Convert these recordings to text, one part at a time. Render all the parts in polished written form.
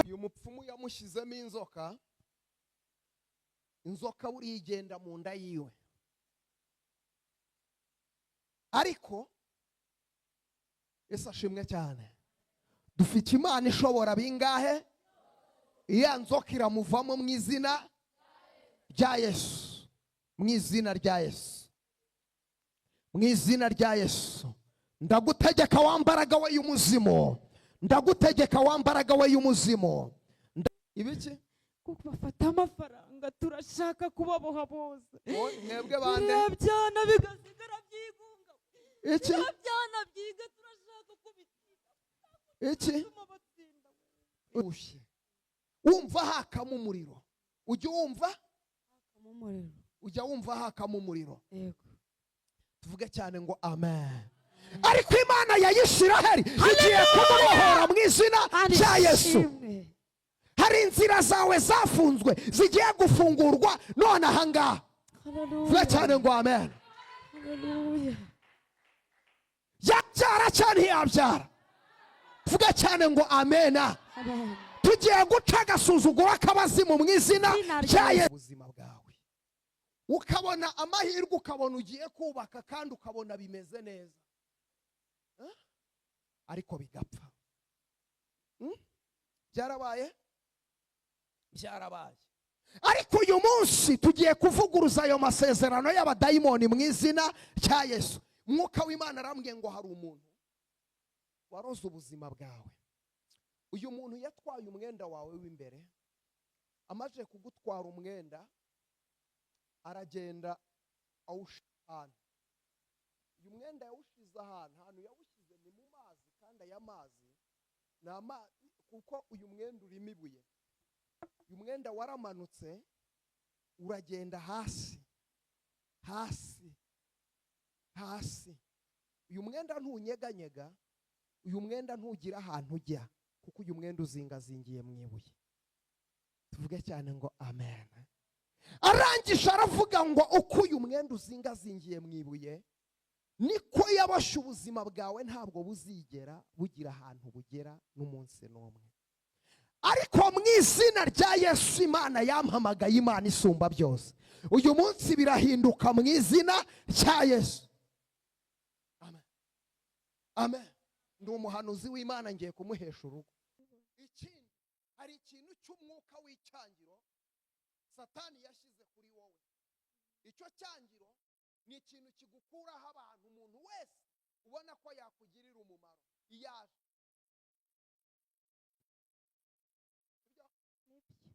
Uyu mupfumu yamushyizemo inzoka. Inzoka buriya igenda mu nda yiwe, ariko Yesu ashimwe cyane, dufite Imana ishobora bingahe. Iya nzoka iramuvamo mu izina rya Yesu, mu izina rya Yesu, mu izina rya Yesu. Ndagutegeka wa mbaraga we y'umuzimu, ndagutegeka wa mbaraga we y'umuzimu. Ibiki? Kuko bafata amafaranga, turashaka kubaboha bose. Mwebwe bande? Biriya byana bigasigara byigunga. Iki? Biriya byana byiga, turashaka kubitsinda. Iki? Bituma batsinda. Ushye wumva hakamo umuriro, ujya wumva Umuriro. Ujya wumva hakamo umuriro? Yego. Tuvuge cyane ngo amen. Ariko Imana ya Isiraheli igiye kumubohora mu izina rya Yesu. Ishimwe. Hari inzira zawe zafunzwe zigiye gufungurwa none ahangaha. Tuvuge cyane ngo amen. Haleluya. Yabyara cyane, ntiyabyara? Tuvuge cyane ngo amena. Amen. Tugiye guca agasuzuguro k'abazimu mu izina Izina rya rya Yesu. Ubuzima bwawe ukabona amahirwe, ukabona ugiye kubaka kandi ukabona bimeze neza. Eh? Ariko bigapfa. Byarabaye, byarabaye. Ariko uyu munsi tugiye kuvuguruza ayo masezerano y'abadayimoni mu izina rya Yesu. Mwuka w'Imana arambwiye ngo hari umuntu waroze ubuzima bwawe. Uyu muntu yatwaye umwenda wawe w'imbere. Amaze kugutwara umwenda, aragenda awushyira ahantu. Uyu mwenda yawushyize ahantu, ahantu yawushyize ni mu mazi, kandi aya mazi ni amazi kuko uyu mwenda urimo ibuye. Uyu mwenda waramanutse, uragenda hasi, hasi, hasi. Uyu mwenda ntunyeganyega, uyu mwenda ntugira ahantu ujya, kuko uyu mwenda uzingazingiye mu ibuye. Tuvuge cyane ngo amen. Arangije aravuga ngo uko uyu mwenda uzingazingiye mu ibuye, niko yaboshye ubuzima bwawe, ntabwo buzigera bugira ahantu bugera n'umunsi n'umwe. Ariko mu izina rya Yesu, Imana yampamagaye, Imana isumba byose, uyu munsi birahinduka mu izina rya Yesu. Amen, amen. Ndi umuhanuzi w'Imana, ngiye kumuhesha urugo. Ikindi, hari ikintu cy'umwuka w'icyangiro Satani yashyize kuri wowe. Icyo cyangiro ni ikintu kigukuraho abantu. Umuntu wese ubona ko yakugirira umumaro iyo aje. Sibyo?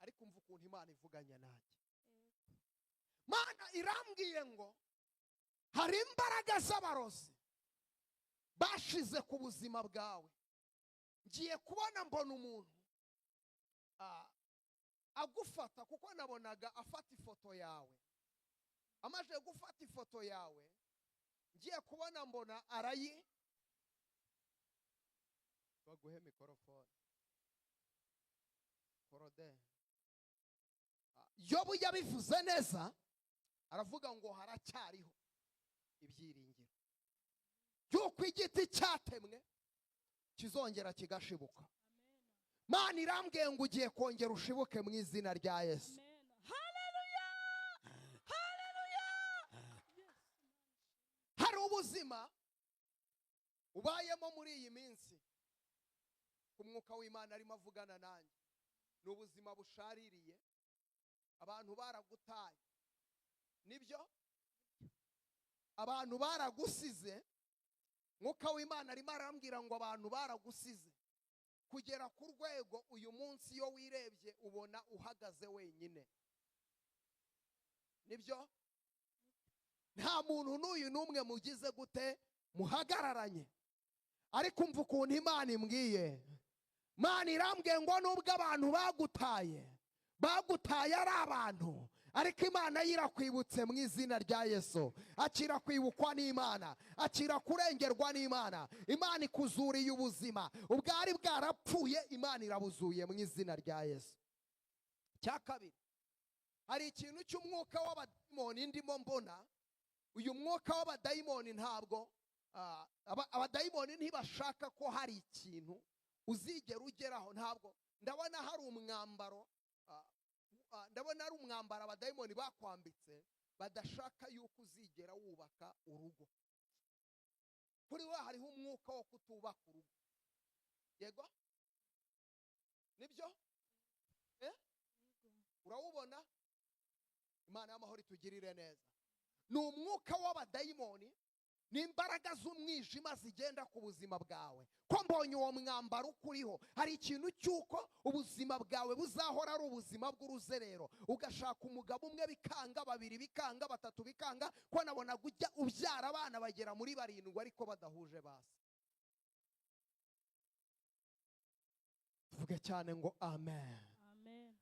Ariko umva ukuntu Imana ivuganye nanjye. Mana irambwiye ngo hari imbaraga z'abarozi bashize ku buzima bwawe. Ngiye kubona mbona umuntu agufata, kuko nabonaga afata ifoto yawe. Amaze gufata ifoto yawe, ngiye kubona mbona arayi baguhe mikorofone korode. Yobu yabivuze neza, aravuga ngo haracyariho ibyiringiro by'uko igiti cyatemwe kizongera kigashibuka. Mana irambwiye ngo ugiye kongera ushibuke mu izina rya Yesu. Haleluya, haleluya. Hari ubuzima ubayemo muri iyi minsi, ku Mwuka w'Imana arimo avugana nanjye, ni ubuzima bushaririye. Abantu baragutaye, nibyo, abantu baragusize. Mwuka w'Imana arimo arambwira ngo abantu baragusize kugera ku rwego uyu munsi iyo wirebye ubona uhagaze wenyine. Nibyo, nta muntu n'uyu n'umwe mugize gute muhagararanye. Ariko umva ukuntu Imana imbwiye. Imana irambwiye ngo nubwo abantu bagutaye, bagutaye ari abantu, ariko Imana yo irakwibutse mu izina rya Yesu. Akira kwibukwa n'Imana, akira kurengerwa n'Imana. Imana ikuzuriye ubuzima ubwari bwarapfuye, Imana irabuzuye mu izina rya Yesu. Cya kabiri, hari ikintu cy'umwuka w'abadayimoni ndimo mbona. Uyu mwuka w'abadayimoni ntabwo abadayimoni ntibashaka ko hari ikintu Uzigera ugeraho. Ntabwo ndabona hari umwambaro, ndabona ari umwambaro abadayimoni bakwambitse, badashaka yuko uzigera wubaka urugo. Kuri we hariho umwuka wo kutubaka urugo. Yego, nibyo? Urawubona? Imana y'amahoro itugirire neza. Ni umwuka w'abadayimoni, ni imbaraga z'umwijima zigenda ku buzima bwawe. Ko mbonye uwo mwambaro ukuriho, hari ikintu cy'uko ubuzima bwawe buzahora ari ubuzima bw'uruzerero. Ugashaka umugabo umwe bikanga, babiri bikanga, batatu bikanga, ko nabonaga ujya ubyara abana bagera muri 7 ariko badahuje basi. Tuvuge cyane ngo amen.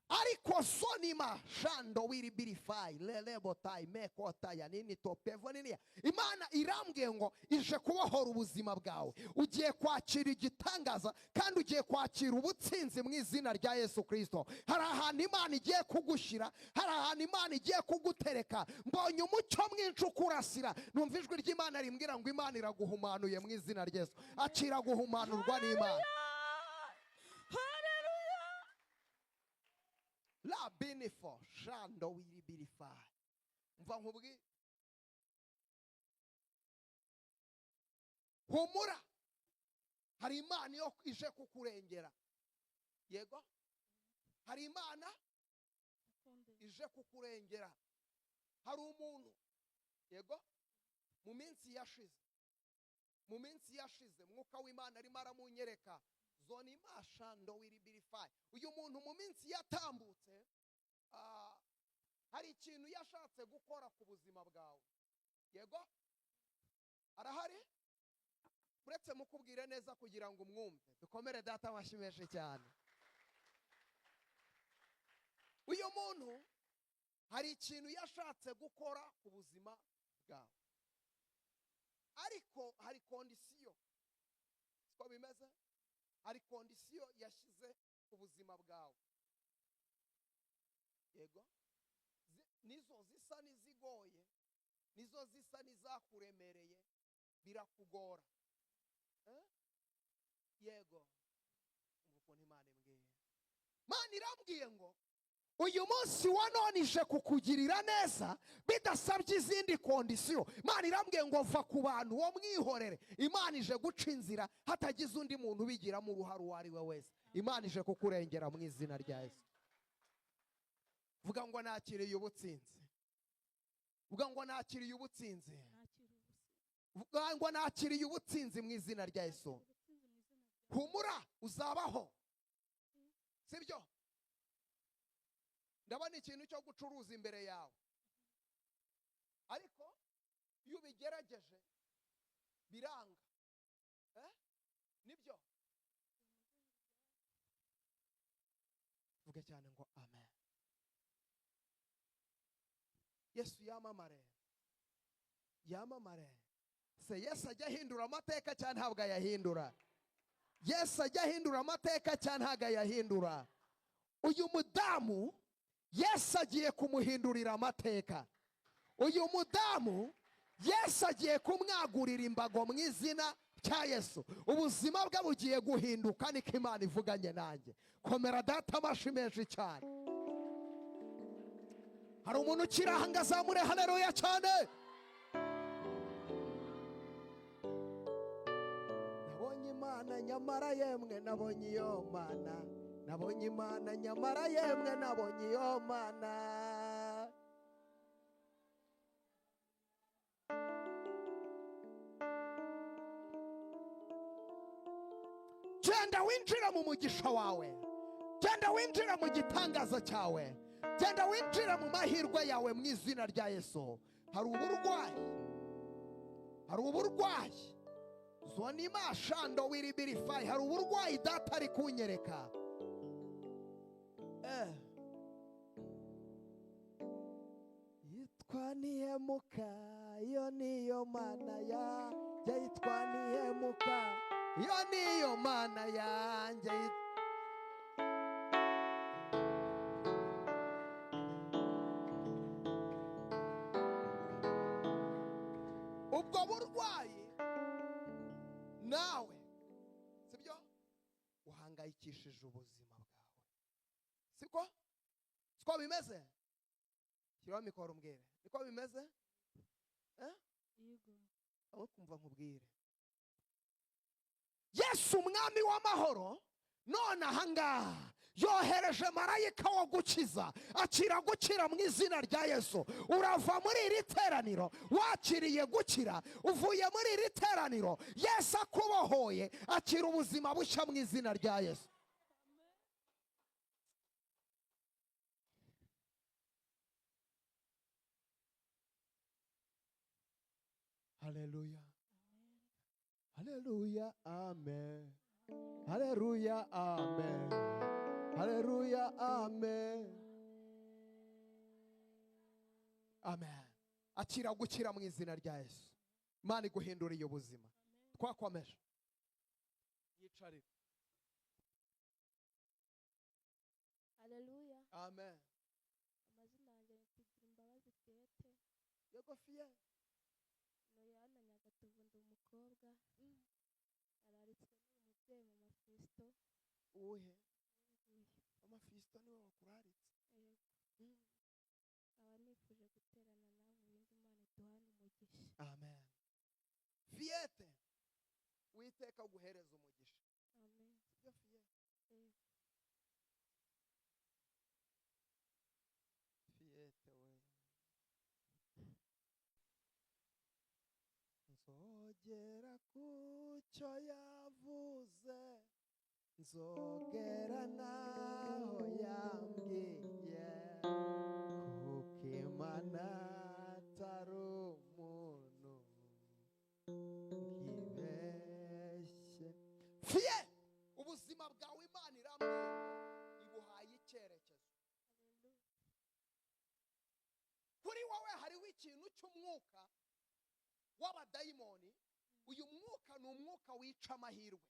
Ariko sonima shando wiri birifai lelebotai mekotaya nini topevo nini. Imana irambwiye ngo ije kubohora ubuzima bwawe. Ugiye kwakira igitangaza kandi ugiye kwakira ubutsinzi mu izina rya Yesu Kristo. Hari ahantu Imana igiye kugushira, hari ahantu Imana igiye kugutereka. Mbonye umucyo mwinshi ukurasira. Numva ijwi ry'Imana rimbwira ngo Imana iraguhumanuye mu izina rya Yesu. Akira guhumanurwa n'Imana. La benefo shando wiri birifai. Mva nkubwi, humura, hari Imana yo ije kukurengera. Yego, hari Imana ije kukurengera. Hari umuntu, yego, mu minsi yashize mwuka w'Imana arimo aramunyereka zone imashando wiri birifai. Uyu muntu mu minsi yatambutse, hari ikintu yashatse gukora ku buzima bwawe. Yego, arahari? Uretse mukubwire neza kugira ngo umwumve. Dukomere data amashyi menshi cyane. Uyu muntu hari ikintu yashatse gukora ku buzima bwawe, ariko hari kondisiyo. Siko bimeze? Hari kondisiyo yashyize ku buzima bwawe. Yego, nizo zisa n'izigoye, nizo zisa n'izakuremereye, birakugora. Yego, umva ukuntu Imana imbwiye. Imana irambwiye ngo uyu munsi wa none ije kukugirira neza bidasabye izindi kondisiyo. Imana irambwiye ngo va ku bantu wo mwihorere. Imana ije guca inzira hatagize undi muntu ubigiramo uruhare uwo ari we wese. Imana ije kukurengera mu izina rya Yesu. Vuga ngo nakiriye ubutsinzi. Vuga ngo nakiriye ubutsinzi. Vuga ngo nakiriye ubutsinzi mu izina rya Yesu. Humura, uzabaho. Sibyo? Ndabona ikintu cyo gucuruza imbere yawe, ariko iyo ubigerageje biranga. Nibyo? Vuga cyane ngo amen. Yesu yamamare, yamamare. Se Yesu ajya ahindura amateka cyangwa ntabwo ayahindura? Yesu ajya ahindura amateka cyangwa ntabwo ayahindura? Uyu mudamu Yesu agiye kumuhindurira amateka. Uyu mudamu Yesu agiye kumwagurira imbago mu izina rya Yesu. Ubuzima bwe bugiye guhinduka, niko Imana ivuganye nanjye. Komera data amashyi menshi cyane. Hari umuntu ukiri aha ngo azamure haleluya cyane. Nabonye Imana nyamara yemwe, nabonye iyo Mana. Nabonye Imana nyamara yemwe, nabonye iyo Mana. Genda winjira mu mugisha wawe. Genda winjira mu gitangaza cyawe. Genda winjira mu mahirwe yawe mu izina rya Yesu. Hari uburwayi, hari uburwayi. Zonima shando wiri birifai. Hari uburwayi data ari kunyereka. Yitwa Nihemuka, iyo niyo Mana yanjye. Yitwa Nihemuka, iyo niyo Mana yanjye. Ubwo burwayi nawe, sibyo? Bihangayikishije ubuzima bwawe, siko? Siko bimeze? Shyiraho mikoro umbwire, niko bimeze? Yego. Aho kumva nkubwire, Yesu umwami w'amahoro none ahangaha yohereje marayika wo gukiza. Akira gukira mu izina rya Yesu. Urava muri iri teraniro wakiriye gukira, uvuye muri iri teraniro Yesu akubohoye. Akira ubuzima bushya mu izina rya Yesu. Haleluya, haleluya, amen. Haleluya, amen. Haleluya, amen. Amen. Akira gukira mu izina rya Yesu. Imana iguhinduriye ubuzima. Twakomeje. Yicarire. Haleluya. Amen. Amazina yanjye ni Tugirimbabazi Fiyete. Yego Fiye. Ntuye hano Nyagatovu, ndi umukobwa. Nararitswe n'uyu mubyeyi Mama Fiston. Uwuhe? Uyu. Mama Fiston niwe wakuraritse? Yego. Nkaba nifuje guterana nawe ibindi, Imana iduhane umugisha. Amen. Fiyete, Uwiteka aguhereze umugisha. Amen. Sibyo Fiyete? Yego. Fiyete we. Nzogera ku cyo yavuze, nzogera naho yambwiye, kuko Imana atari umuntu nkibeshye. Fiye, ubuzima bwawe Imana irambwiye ngo ibuhaye icyerekezo. Haleluya. Kuri wowe hariho ikintu cy'umwuka w'abadayimoni. Uyu mwuka ni umwuka wica amahirwe.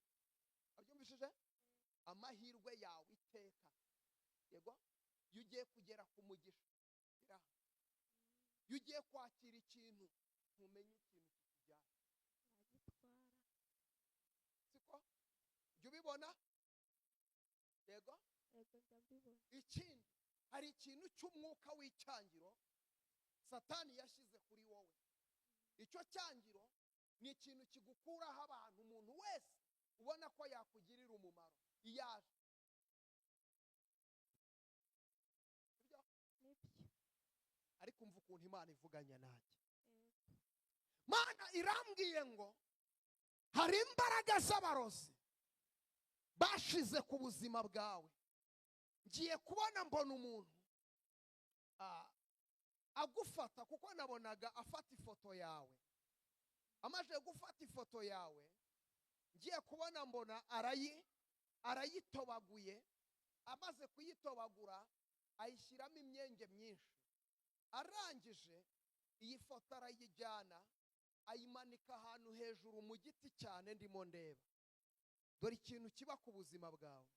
Abyumvishije? Amahirwe yawe iteka. Yego? Iyo ugiye kugera ku mugisha, iyo ugiye kwakira ikintu, ntumenye ikintu kikujyana. Aragitwara. Siko? Jya ubibona? Yego? Yego, njya mbibona. Ikindi, hari ikintu cy'umwuka w'icyangiro Satani yashyize kuri wowe. Icyo cyangiro ni ikintu kigukuraho abantu, umuntu wese ubona ko yakugirira umumaro iyo aje. Sibyo? Nibyo. Ariko umva ukuntu Imana ivuganya nanjye. Yego. Mana irambwiye ngo hari imbaraga z'abarozi bashize ku buzima bwawe. Ngiye kubona mbona umuntu agufata, kuko nabonaga afata ifoto yawe. Amaze gufata ifoto yawe, ngiye kubona mbona arayitobaguye. Amaze kuyitobagura ayishyiramo imyenge myinshi. Arangije iyi foto arayijyana ayimanika ahantu hejuru mu giti cyane ndimo ndeba. Dore ikintu kiba ku buzima bwawe.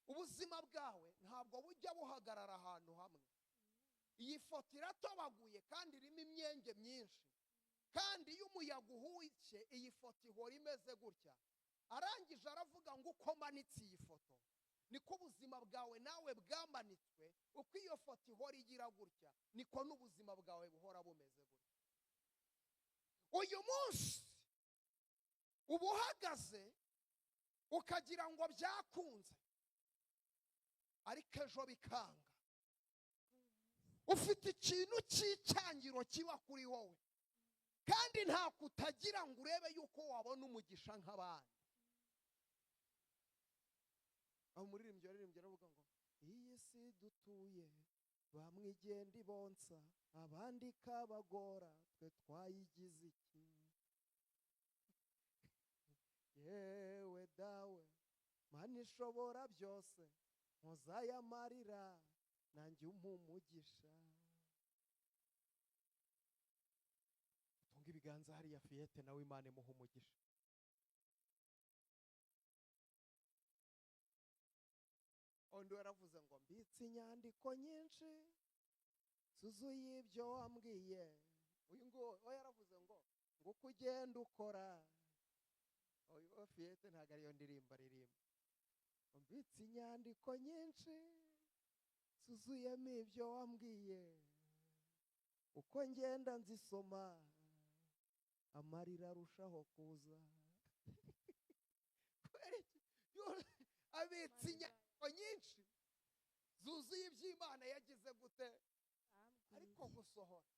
Ubuzima bwawe ntabwo bujya buhagarara ahantu hamwe. Iyi foto iratobaguye kandi irimo imyenge myinshi. Kandi iyo umuyaga uhushye iyi foto ihora imeze gutya. Arangije aravuga ngo uko manitse iyi foto niko ubuzima bwawe nawe bwamanitswe, uko iyo foto ihora igira gutya niko n'ubuzima bwawe buhora bumeze gutya. Uyu munsi uba uhagaze ukagira ngo byakunze, ariko ejo bikanga. Ufite ikintu cy'icyangiro kiba kuri wowe, kandi nta kutagira ngo urebe yuko wabona umugisha nk'abandi. Aho umuririmbyi yaririmbye aravuga ngo iyi si dutuye bamwe igenda ibonsa abandi ikabagora, twe twayigize iki? Yewe dawe Mana ishobora byose, nkozayamarira nanjye umpa umugisha. Utunge ibiganza hariya Fiyete, nawe Imana imuha umugisha. Undi yaravuze ngo mbitse inyandiko nyinshi zuzuye ibyo wambwiye. Uyu nguyu yaravuze ngo uko ugenda ukora. Uyu Fiyete ntabwo ariyo ndirimbo aririmba. Mbitse inyandiko nyinshi zuzuyemo ibyo wambwiye, uko ngenda nzisoma amarira arushaho kuza. Abitse inyandiko nyinshi zuzuye iby'Imana yagize gute, ariko gusohora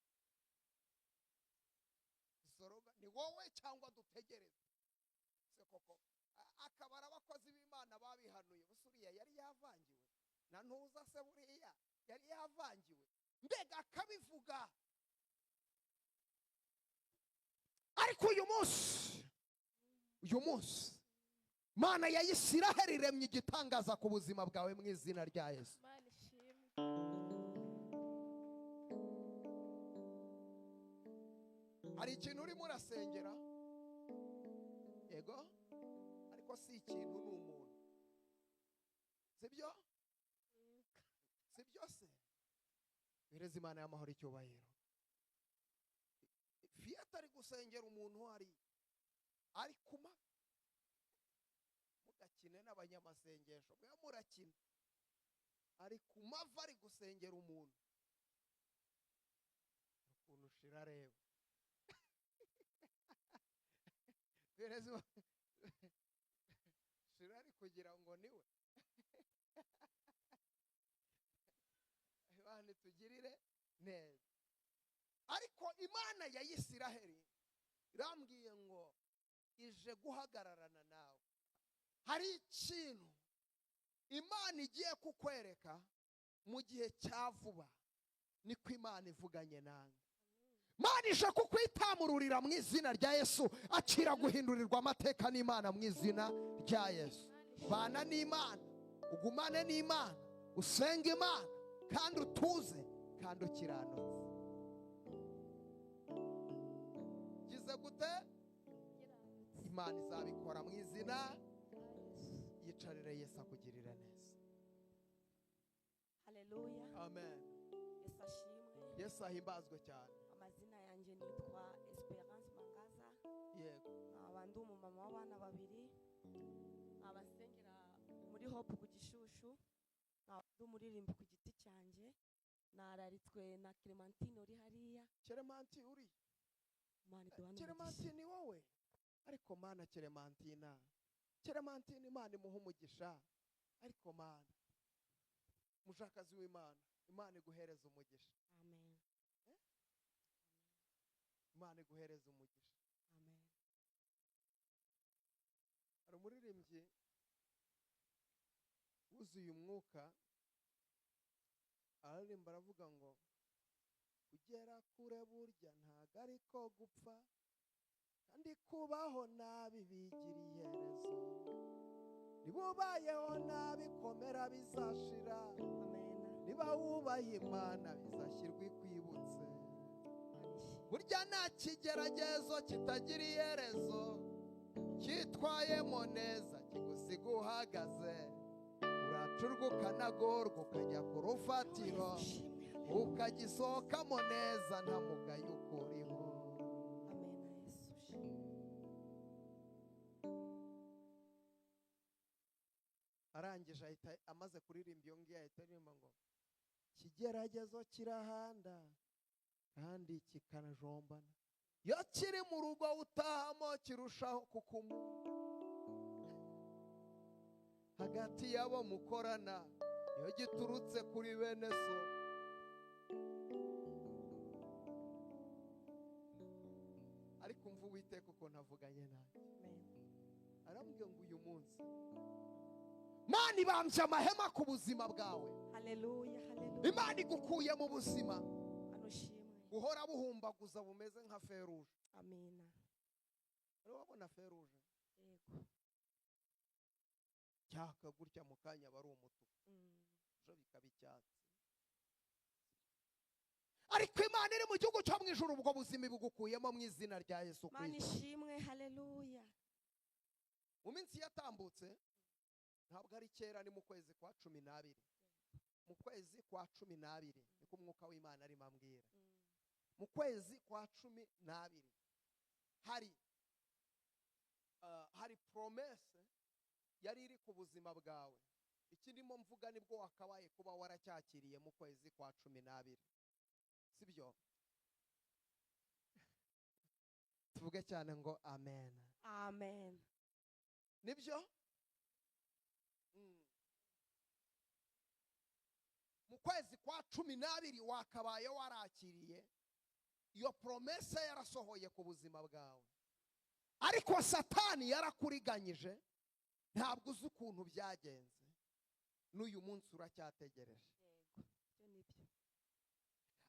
soroga ni wowe cyangwa dutegereze se koko. Akabara abakozi b'Imana babihanuye, busuriya yari yavangiwe na ntuza se, buriya yari yavangiwe, mbega akabivuga. Ariko uyu munsi Mana ya Isiraheli iremye igitangaza ku buzima bwawe mu izina rya Yesu. Hari ikintu urimo urasengera, yego, ariko si ikintu, ni umuntu, sibyo? Sibyo se? Bireze Imana y'amahoro icyubahiro. Fiat ari gusengera umuntu ari kuma. Mugakine n'abanyamasengesho, mwe murakina. Ari kumava, ari gusengera umuntu. Ukuntu ushira reba. Bireze shira ari kugira ngo niwe. Imana itugirire neza. Ariko Imana ya Isiraheli irambwiye ngo ije guhagararana nawe. Hari ikintu Imana igiye kukwereka mu gihe cya vuba, niko Imana ivuganye nawe. Imana ije kukwitamururira mu izina rya Yesu. Akira guhindurirwa amateka n'Imana mu izina rya Yesu. Bana n'Imana, ugumane n'Imana, usenge Imana, kandi utuze, kandi ukiranutse. Gize gute? Imana izabikora mu izina. Yicarire Yesu akugirira neza. Haleluya. Amen. Yesu ashimwe. Yesu ahimbazwe cyane. Amazina yanjye nitwa Esperance Mangaza. Yego. Nkaba ndi umumama w'abana babiri, nkabasengera muri Hope ku Gishushu, nkaba ndi umuririmbi ku giti cyanjye. Nararitswe na Clementine uri hariya. Clementine uri? Clementine ni wowe? Ariko mana Clementina, Clementine Imana imuha umugisha. Ariko mana mushakazi w'Imana, Imana iguhereza umugisha. Amen. Imana iguhereza umugisha. Amen. Hari umuririmbyi wuzuye umwuka araririmba aravuga ngo kugera kure burya ntago ariko gupfa, kandi kubaho nabi bigira iherezo, niba ubayeho nabi komera bizashira. Amen. Niba wubaha Imana bizashyirwa ikwibutse. Burya nta kigeragezo kitagira iherezo, cyitwayemo neza kigusiga uhagaze. Uracurwa ukanagorwa ukajya ku rufatiro, ukagisohokamo neza nta mugayo ukuriho. Amen. Yesu ushimwe. Arangije ahita amaze kuririmba iyo ngiyo ahita aririmba ngo kigeragezo kirahanda kandi kikanajombana, iyo kiri mu rugo utahamo kirushaho kukumu. Hagati yabo mukorana iyo giturutse kuri bene so. Ariko umva Uwiteka ukuntu avuganye nanjye. Arambwiye ngo uyu munsi Imana ibambye amahema ku buzima bwawe. Haleluya, haleluya. Imana igukuye mu buzima Anushimwe buhora buhumbaguza bumeze nka feruje. Amina. Urabona feruje? Yego. Cyaka gutya mu kanya bari umutuku, ejo bikaba icyatsi. Ariko Imana iri mu gihugu cyo mu ijuru ubwo buzima ibugukuyemo mu izina rya Yesu Imana Kristo. ishimwe, haleluya. Mu minsi yatambutse, ntabwo ari kera, ni mu kwezi kwa 12. Mu kwezi kwa 12 niko umwuka w'Imana arimo ambwira. Mu kwezi kwa 12 hari promesse yari iri ku buzima bwawe. Ikindimo mvuga nibwo wakabaye kuba waracyakiriye mu kwezi kwa 12, sibyo? Tuvuge cyane ngo amen. Amen. Nibyo? Mu kwezi kwa 12 wakabaye warakiriye iyo promesse, yarasohoye ku buzima bwawe, ariko Satani yarakuriganyije, ntabwo uzi ukuntu byagenze. N'uyu munsi uracyategereje. Yego, ibyo nibyo.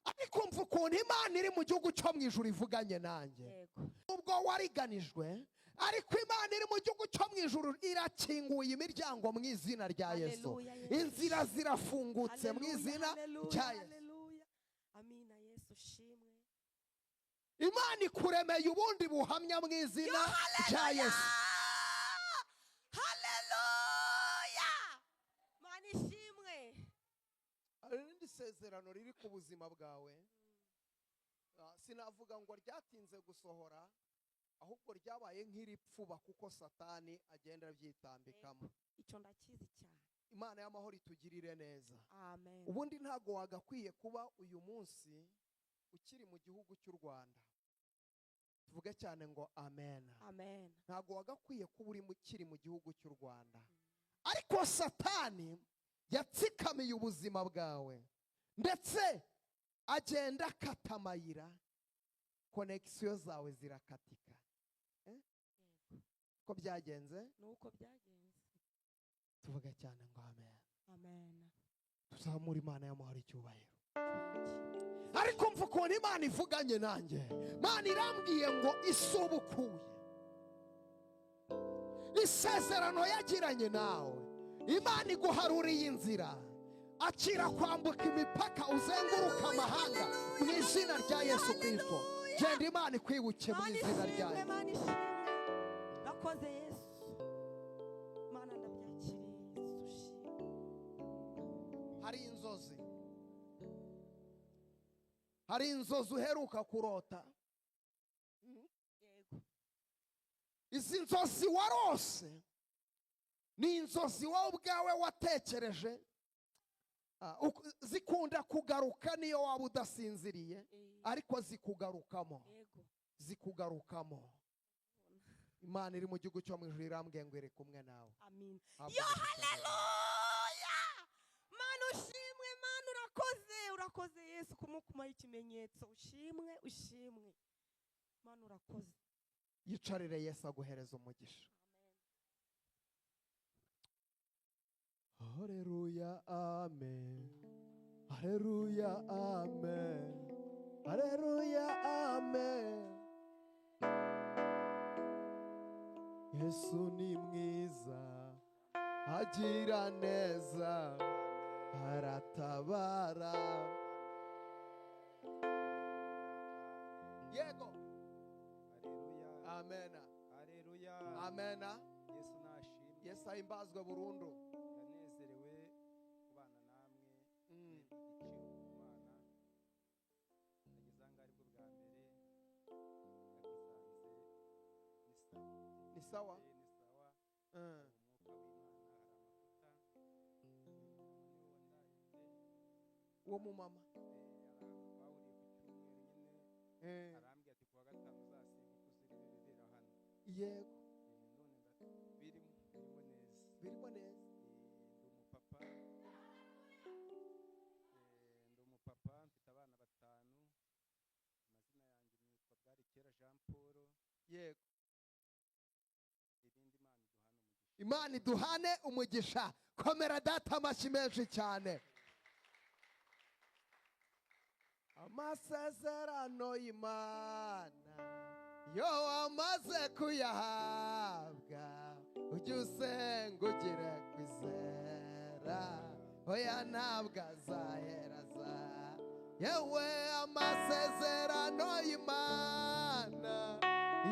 Ariko mva ukuntu Imana iri mu gihugu cyo mu ijuru ivuganye nanjye. Yego. Nubwo wariganijwe, ariko Imana iri mu gihugu cyo mu ijuru irakinguye imiryango mu izina rya Yesu. Haleluya, Yesu. Inzira zirafungutse mu Haleluya, izina haleluya, rya Yesu. haleluya. Amina, Yesu shimwe. Imana ikuremeye ubundi buhamya mu izina rya Yesu. Haleluya, Mana ishimwe. Hari irindi sezerano riri ku buzima bwawe. Sinavuga ngo ryatinze gusohora, ahubwo ryabaye nk'iripfuba kuko Satani agenda abyitambikamo. Icyo ndakizi cyane. Imana y'amahoro itugirire neza. Amen. Ubundi ntabwo wagakwiye kuba uyu munsi ukiri mu gihugu cy'u Rwanda. Tuvuge cyane ngo amen. Amen. Ntabwo wagakwiye kuba uri ukiri mu gihugu cy'u Rwanda, ariko Satani yatsikamiye ubuzima bwawe, ndetse agenda akata amayira, connexion zawe zirakatika. Yego. Ko byagenze? Nuko byagenze. Tuvuge cyane ngo amen. Amen. Tuzamura Imana y'amahoro icyubahiro. Ariko mva ukuntu Imana ivuganye nanjye. Imana irambwiye ngo isubukuye isezerano yagiranye nawe. Imana iguharuriye inzira, akira kwambuka imipaka, uzenguruka amahanga mu izina rya Yesu Kirisito. Genda, Imana ikwibuke mu Mana izina rya ishimwe. Yesu. Mana ishimwe, urakoze Yesu. Mana, ndabyakiriye. Yesu ushimwe. Hari inzozi uheruka kurota. Yego. Izi nzozi warose ni inzozi wowe ubwawe watekereje. Zikunda kugaruka niyo waba udasinziriye, ariko zikugarukamo. Yego. Zikugarukamo. Imana iri mu gihugu cyo mu ijuru irambwiye ngo iri kumwe nawe. Amin. Habwa Yo, umugisha. haleluya! Mana ushimwe, Mana urakoze, urakoze Yesu kumukumaho ikimenyetso. Ushimwe, ushimwe, Mana urakoze. Yicarire, Yesu aguhereza umugisha. Haleluya, amen. Haleluya, amen. Haleluya, amen. Yesu ni mwiza, agira neza, aratabara. Yego. Haleluya. Amen. Haleluya. Amen. Yesu nashimwe. Yesu ahimbazwe burundu. Ndanezerewe kubana namwe. Ni igiciro ku Mana. Ndageze aha ngaha aribwo bwa mbere, ariko nsanze ni sawa. Ni sawa. Ni sawa. Hari umwuka w'Imana, hari amavuta. Uyu mumama niwe wandaritse. Uwo mumama? Hari ahantu twahuriye ku cyumweru nyine, arambwira ati kuwa gatanu uzasimbuke uzirebe ibibera hano. None birimo birimo neza. Birimo neza. Ndi umupapa. Ndi umupapa, mfite abana batanu. Amazina yanjye nitwa Bwarikera Jean Paul. Ibindi Imana iduhana umugisha. Imana iduhane umugisha. Komera Data amashyi menshi cyane. Amasezerano y'Imana yo wamaze kuyahabwa, ujye usenga ugire kwizera, oya ntabwo azaheraza. Yewe, amasezerano y'Imana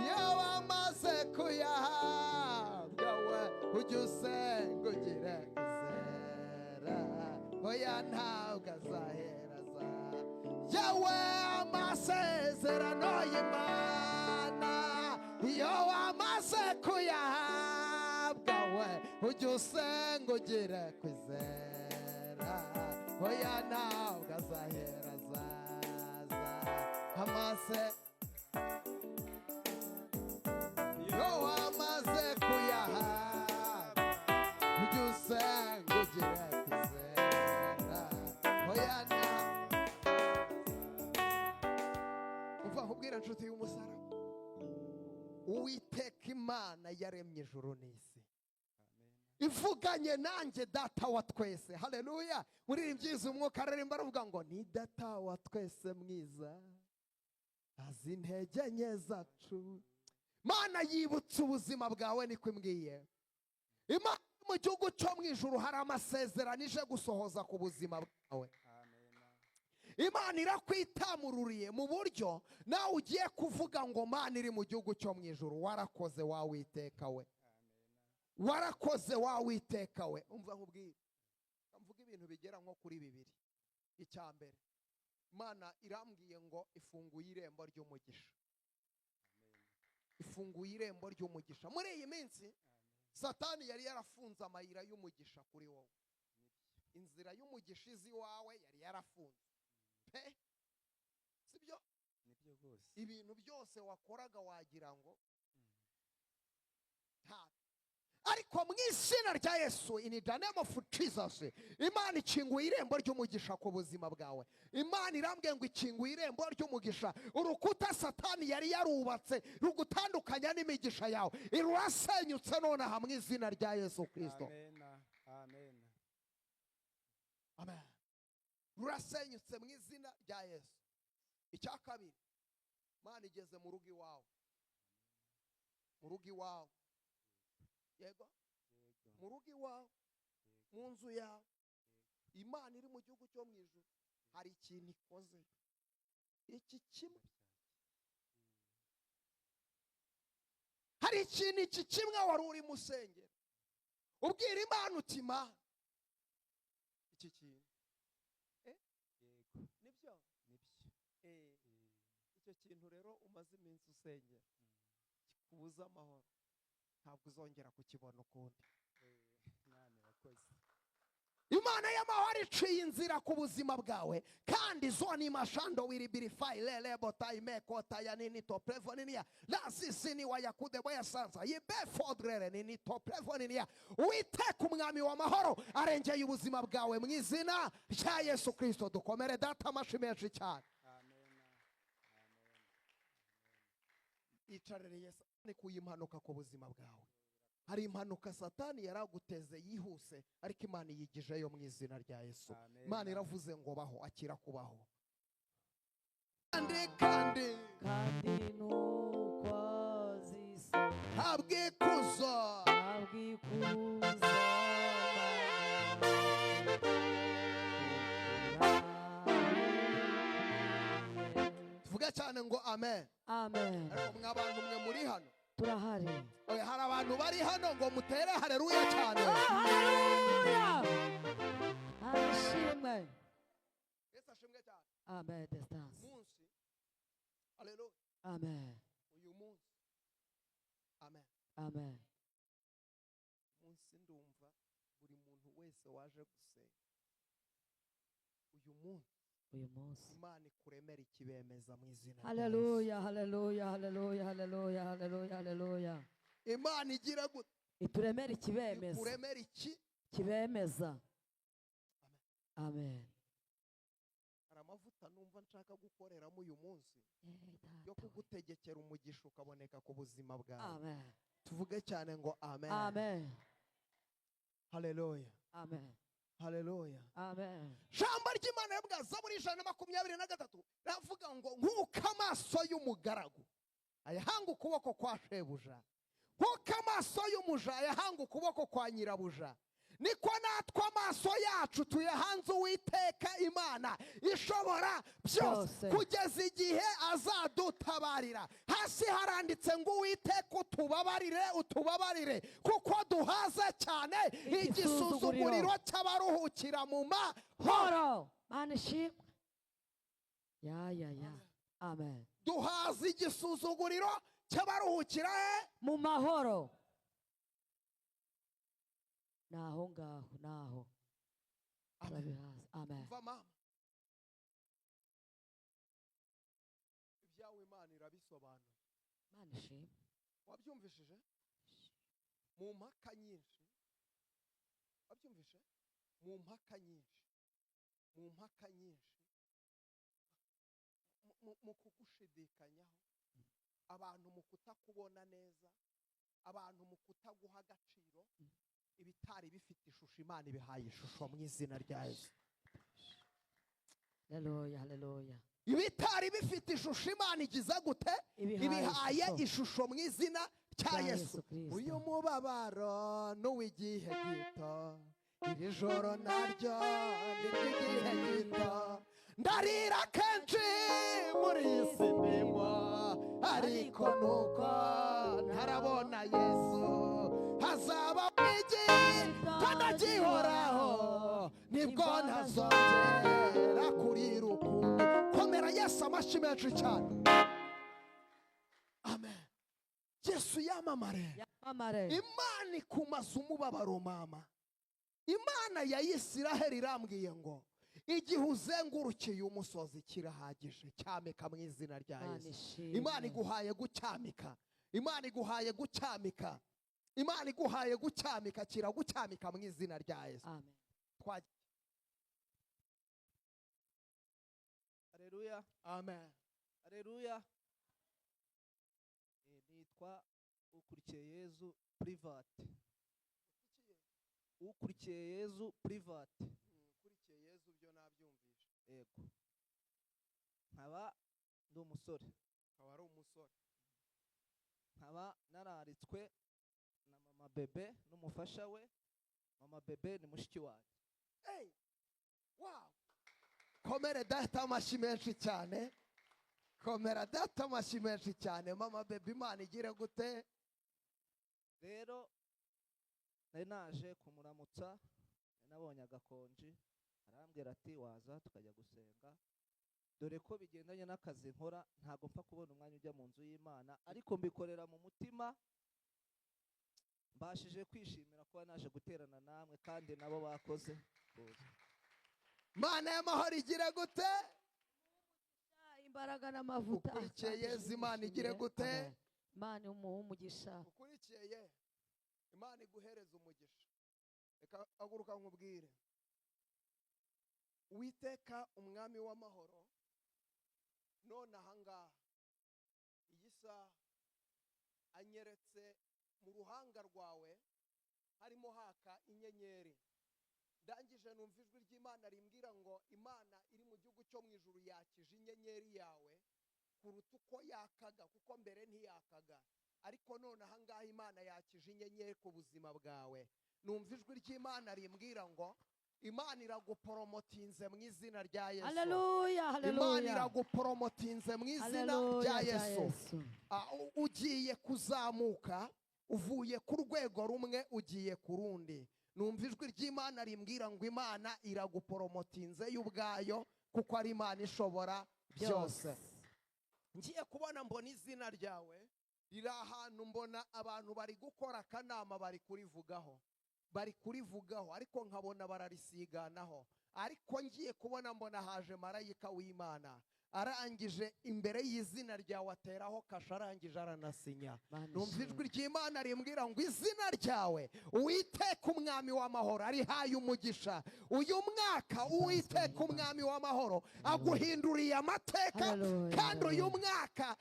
iyo wamaze kuyahabwa we, ujye usenga ugire kwizera, oya ntabwo azaheraza. Yewe, amasezerano y'Imana iyo wamaze kuyahabwa we. Ujye usenga ugire kwizera, oya ntabwo azahera, azaza amase iyo wamaze kuyahabwa. Ujye usenga ugire kwizera, oya ntabwo. Umva nkubwira, nshuti y'umusaraba, Uwiteka Imana yaremye ijuru n'isi ivuganye nanjye, Data wa twese. Haleluya! Muririmbyi umwuka aririmba aravuga ngo ni Data wa twese mwiza, azi intege nke zacu. Mana yibutse ubuzima bwawe, niko imbwiye. Imana mu gihugu cyo mu ijuru hari amasezerano ije gusohoza ku buzima bwawe. Imana irakwitamururiye mu buryo nawe ugiye kuvuga ngo: "Mana iri mu gihugu cyo mu ijuru, warakoze wawiteka we, warakoze wawiteka we." Umva nkubwire, mvuga ibintu bigera nko kuri bibiri. Icya mbere, Imana irambwiye ngo ifunguye irembo ry'umugisha, ifunguye irembo ry'umugisha. Muri iyi minsi Satani yari yarafunze amayira y'umugisha kuri wowe. Inzira y'umugisha izi iwawe yari yarafunze pe, sibyo? Nibyo rwose. Ibintu byose wakoraga wagira ngo nta, ariko mu izina rya Yesu, in the name of Jesus, Imana ikinguye irembo ry'umugisha ku buzima bwawe. Imana irambwiye ngo ikinguye irembo ry'umugisha. Urukuta Satani yari yarubatse rugutandukanya n'imigisha yawe rurasenyutse nonaha mu izina rya Yesu Kirisito. Amen, amen. Amen. Rurasenyutse mu izina rya Yesu. Icya kabiri, Imana igeze mu rugo iwawe, mu rugo iwawe, yego, mu rugo iwawe, mu nzu yawe. Imana iri mu gihugu cyo mu ijuru hari ikintu ikoze, iki kimwe. Hari ikintu iki kimwe wari urimo usengera, ubwira Imana uti: "Mana, iki kintu." Yego. Nibyo? Nibyo. Icyo kintu rero umaze iminsi usengera kikubuza amahoro, ntabwo uzongera kukibona ukundi. Imana irakoze. Imana y'amahoro iciye inzira ku buzima bwawe, kandi zoni mashando wiribirifayi lelebotaimekota ya nini toplevoninia lazisini wayakudeboya sansa yibefodrere nini toplevoninia. Uwiteka Umwami w'amahoro arengeye ubuzima bwawe mu izina rya Yesu Kirisito. Dukomere Data amashi menshi cyane. Amen, amen. Icarire. Yesu kuye impanuka ku buzima bwawe. Hari impanuka Satani yaraguteze yihuse, ariko Imana iyigijeyo mu izina rya Yesu. Amen. Imana iravuze ngo baho, akira kubaho, kandi Kandi nuko zisa habwa ikuzo. Habwa ikuzo. Tuvuge cyane ngo amen. Amen. Ariko mwa bantu mwe muri hano? Turahari. Oya, hari abantu bari hano ngo mutere haleluya cyane. Haleluya, ashimwe. Yesu ashimwe cyane. Amen, distance. Munsi, haleluya. Amen. Uyu munsi, amen. Amen. Munsi ndumva buri muntu wese waje gusenga uyu munsi, Uyu munsi, Imana ikuremera ikibemeza mu izina rya Yesu. Haleluya, haleluya, haleluya, haleluya, haleluya, haleluya. Imana igira gute? Ituremera ikibemeza. Ikuremera iki? Kibemeza, amen. Hari amavuta numva nshaka gukoreramo uyu munsi yo Data we. kugutegekera umugisha ukaboneka ku buzima bwawe. Amen. Tuvuge cyane ngo amen. Amen. Haleluya. Amen. Haleluya. Amen. Jambo ry'Imana yavuga, Zaburi 123, ravuga ngo nk'uko amaso y'umugaragu ayahanga ukuboko kwa shebuja, nk'uko amaso y'umuja ayahanga ukuboko kwa nyirabuja, niko natwe amaso yacu tuyahanze Uwiteka Imana ishobora byose, Byose. kugeza igihe azadutabarira. Hasi haranditse ngo: "Uwiteka, utubabarire, utubabarire, kuko duhaza cyane igisuzuguriro igisuzuguriro cy'abaruhukira mu mahoro." Horo, Mana ishimwe, ya ya ya, amen. Duhaza igisuzuguriro cy'abaruhukira he? Mu mahoro. Naho ngaho naho. Amen. Amen. Umva mama, ibyawe Imana irabisobanura. Imana ishimwe. Wabyumvishije mu mpaka nyinshi, wabyumvise mu mpaka nyinshi, mu mpaka nyinshi, mu kugushidikanyaho, abantu mu kutakubona neza, abantu mu kutaguha agaciro, ibitari bifite ishusho Imana ibihaye ishusho mu izina rya Yesu. Haleluya, haleluya. Ibitari bifite ishusho Imana igize gute? Ibihaye ishusho mu izina rya Yesu. Uyu mubabaro n'uw'igihe gito, iri joro naryo ni iry'igihe gito, ndarira kenshi muri iyi si ndimo, ariko nuko ntarabona Yesu, hazaba igihe tanagihoraho, nibwo ntazongera kurira ukundi. Komera Yesu amashyi menshi cyane. Amen. Yesu yamamare. Imana ikumaza umubabaro mama. Imana ya Isiraheli irambwiye ngo igihe uzengurukiye umusozi kirahagije, cyamika mu izina rya Yesu. Imana iguhaye gucyamika, Imana iguhaye gucyamika, Imana iguhaye gucyamika, kiragucyamika mu izina rya Yesu. Amen. Haleluya. Amen. Haleluya. Nitwa Ukurikiye Yezu Private. Ukurikiye Yezu Private. Ukurikiye Yezu byo nabyumvishe. Yego. Nkaba ndi umusore. Nkaba ari umusore. Nkaba nararitswe na mama Bebe n'umufasha we. Mama Bebe ni mushiki wanjye. Hey! Wow! Komere data amashyi menshi cyane. Komera data amashyi menshi cyane. Mama Bebe Imana igire gute? Rero nari naje kumuramutsa, nabonye agakonji, arambwira ati waza tukajya gusenga, dore ko bigendanye n'akazi nkora, ntago mpfa kubona umwanya ujya mu nzu y'Imana, ariko mbikorera mu mutima. Mbashije kwishimira kuba naje guterana namwe kandi nabo bakoze kuza. Mana y'amahoro igire gute? Imbaraga n'amavuta. Ukurikiye Yezu Imana igire gute? Imana umuhe umugisha. Ukurikiye Imana iguhereza umugisha. Reka aguruka nkubwire. Uwiteka umwami w'amahoro, none ahangaha iyi saha anyeretse mu ruhanga rwawe harimo haka inyenyeri. Ndangije numva ijwi ry'Imana rimbwira ngo Imana iri mu gihugu cyo mu ijuru yakije inyenyeri yawe kuruta uko yakaga, kuko mbere ntiyakaga, ariko none ahangaha Imana yakije inyenyeri ku buzima bwawe. Numva ijwi ry'Imana rimbwira ngo Imana iraguporomotinze mu izina rya Yesu. Haleluya, haleluya. Imana iraguporomotinze mu izina rya Yesu. Ugiye kuzamuka, uvuye ku rwego rumwe ugiye ku rundi. Numva ijwi ry'Imana rimbwira ngo Imana iraguporomotinze y'ubwayo, kuko ari Imana ishobora byose. Ngiye kubona mbona izina ryawe riri ahantu, mbona abantu bari gukora akanama, bari kurivugaho, bari kurivugaho, ariko nkabona bararisiganaho. Ariko ngiye kubona mbona haje marayika w'Imana, arangije imbere y'izina ryawe ateraho kasha, arangije aranasinya. Numva ijwi ry'Imana rimbwira ngo izina ryawe Uwiteka umwami w'amahoro arihaye umugisha. Uyu mwaka Uwiteka umwami w'amahoro aguhinduriye amateka, kandi uyu mwaka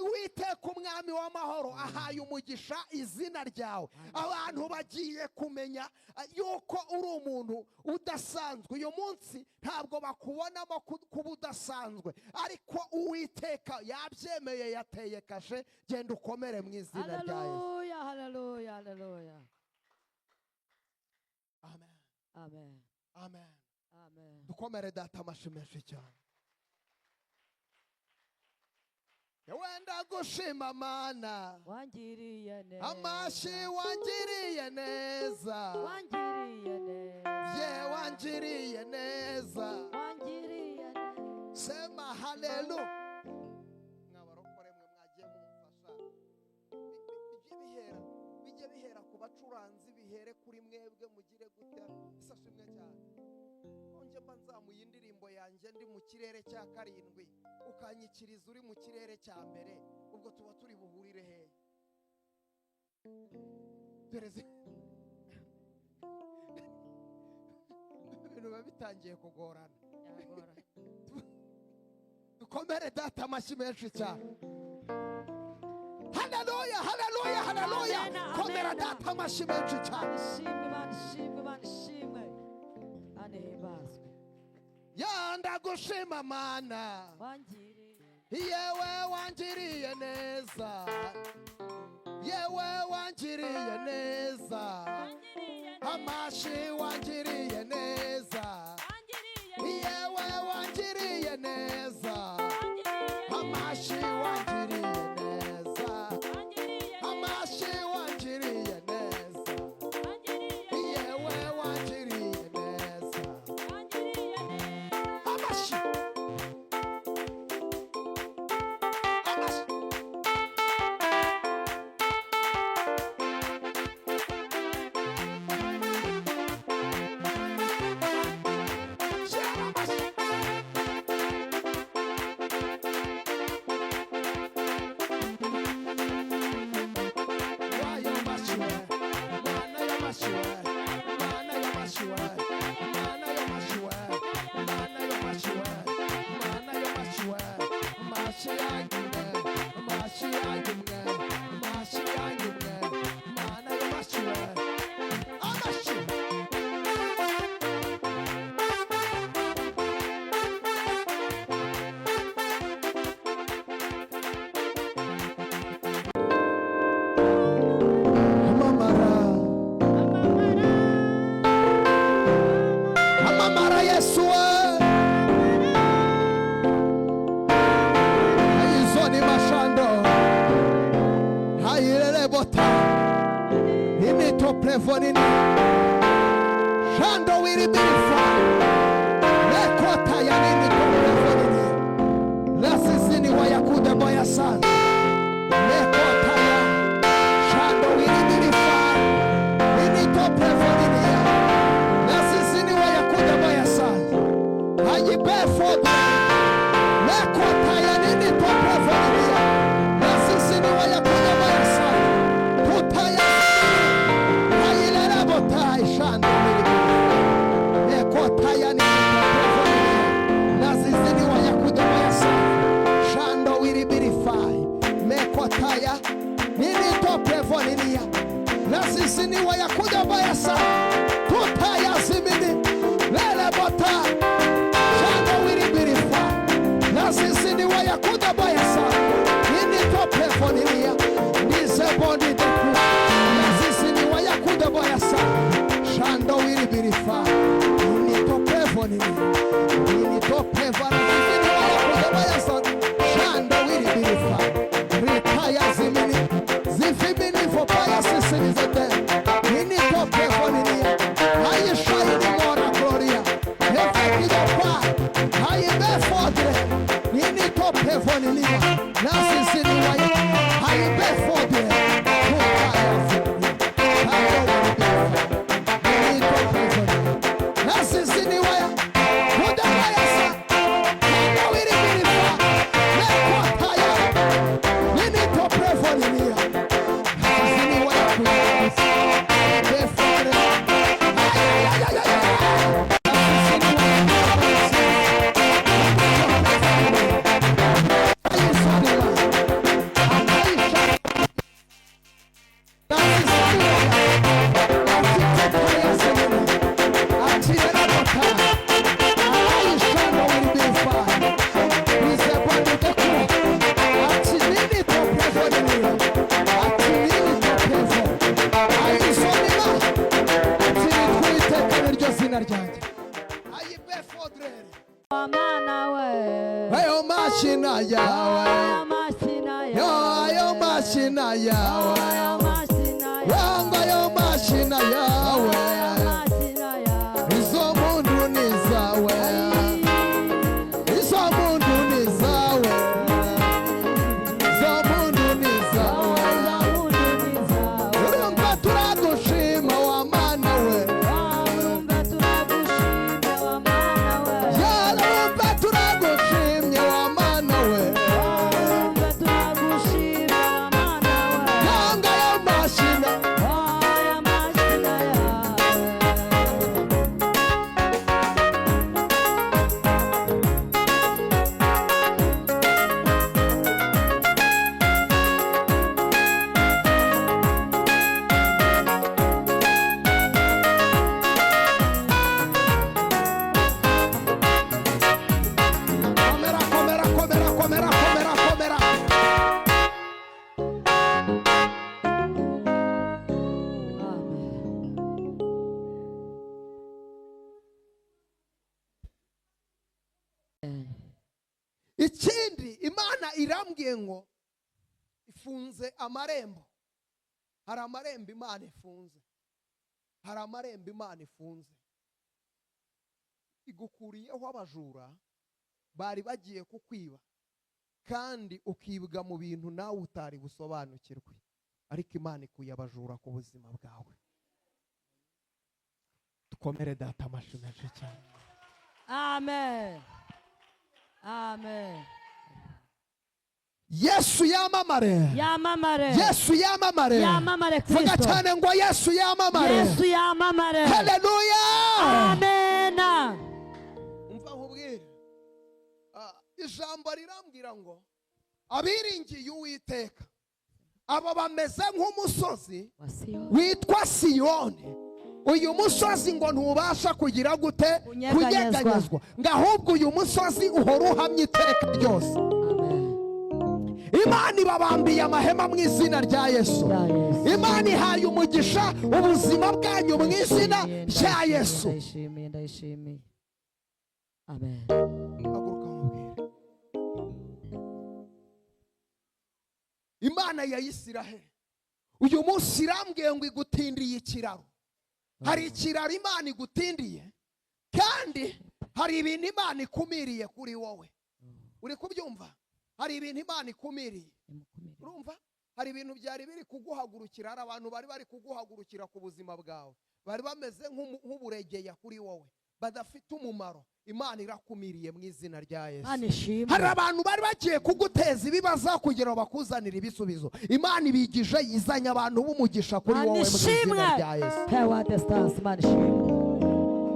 Uwiteka umwami w'amahoro ahaye umugisha izina ryawe. Abantu bagiye kumenya yuko uri umuntu udasanzwe. Uyu munsi ntabwo bakubonamo kuba udasanzwe, ariko Uwiteka yabyemeye, yateye kashe. Genda ukomere mu izina rya Yesu. Haleluya, haleluya, haleluya. Amen. Amen. Amen. Amen. Dukomere data amashyi menshi cyane. Wenda gushima Mana wangiriye neza, amashyi wangiriye neza, wangiriye neza, ye wangiriye neza, wangiriye neza. Sema haleluya. Mwabarokore mwe mwagiye mumfasha, bijye bihera ku Abacuranzi bihere kuri mwebwe, mugire gutya. Isashimwe cyane. Nkonje mba nzamuye indirimbo yanjye ndi mu kirere cya karindwi, ukanyikiriza uri mu kirere cya mbere, ubwo tuba turi buhurire hehe? Dore ibintu biba bitangiye kugorana. Dukomere data amashyi menshi cyane. Haleluya, haleluya, haleluya. Komera data amashyi menshi cyane. Ishimwe Imana, ishimwe Imana, ishimwe Imana, ihimbazwe. Ya ndagushima Mana, yewe wangiriye neza, yewe wangiriye neza, amashi wangiriye neza, yewe wangiriye neza, amashi wangiriye neza, amashi wangiriye neza, yewe wangiriye neza, amashi, amashi. Amamara Yesu we ayizoni mashando ayirelebota inito plevonini shando wiribirifa lekota yaninito plevonini lasisini wayakude boyasan lekota ya shando wiribirifa inito plevonini ya lasisini wayakude boyasan ayibefodre lekota yanini toprevoninia lasisini wayakude boyasan tutaya ayilerabota ishando wiribirifa lekota yanini toprevoninia lasisini wayakude boyasan shando wiribirifai mekotaya nini toprevoninia lasisini wayakude boyasan tutaya zimini lelebota shando wiribirifa lasisini wayakuda bayasa nini toprevoninia nizebondi deku lasisini wayakuda bayasa shando wiribirifa nini toprevoninia nini topreva lasisini wayakuda bayasa shando wiribirifa ritaya zimini zifimini vopaya sisini zete nini toprevoninia ayishaini mora gloria efekidopa ayibefodre nini toprevoninia nasisini waya ayibefodre tutaya zimini shando wiribirifa nini toprevoninia nasisini waya kudabayasa shando wiribirifa lekotaya nini toprevoninia nasisini waya kudabayasa ayibefodre Ayo mashina yawe, yo ayo mashina yawe, yangu ayo mashina yawe, izo mundu ni zawe, izo mundu ni zawe, izo mundu ni zawe, urumva turagushima. Imana irambwiye ngo ifunze amarembo. Hari amarembo Imana ifunze, hari amarembo Imana ifunze. Igukuriyeho abajura bari bagiye kukwiba, kandi ukibwa mu bintu nawe utari busobanukirwe, ariko Imana ikuye abajura ku buzima bwawe. Dukomere Data amashyi menshi cyane. Amen, amen. Yesu yamamare! Yamamare! Yesu yamamare! Yamamare! Vuga Kristo. cyane ngo Yesu yamamare! Yesu yamamare! Haleluya! Amena. Umva nkubwire. Ijambo rirambwira ngo abiringiye Uwiteka abo bameze nk'umusozi witwa Siyoni. Uyu musozi ngo ntubasha kugira gute? Kunyeganyezwa. Kunyeganyezwa. Ngo ahubwo uyu musozi uhora uhamye iteka ryose. Amen. Imana ibabambiye amahema mu izina rya Yesu. Rya Yesu. Imana ihaye umugisha ubuzima bwanyu mu izina rya Yesu. Ndayishimiye, ndayishimiye, amen. Haguruka nkubwire. Imana ya Isiraheli uyu munsi irambwiye ngo igutindiye ikiraro. Hari ikiraro Imana igutindiye, kandi hari ibintu Imana ikumiriye kuri wowe. Uri kubyumva? Hari ibintu Imana ikumiriye. Imukumire. Urumva, hari ibintu byari biri kuguhagurukira. Hari abantu bari kuguhagurukira ku buzima bwawe, bari bameze nk'uburegeya kuri wowe, badafite umumaro. Imana irakumiriye mu izina rya Yesu. Imana ishimwe. Hari abantu bari bagiye kuguteza ibibazo kugira ngo bakuzanire ibisubizo. Imana ibigije, izanye abantu b'umugisha kuri Imana wowe mu ishimwe. izina rya Yesu. Hewa distance. Imana ishimwe,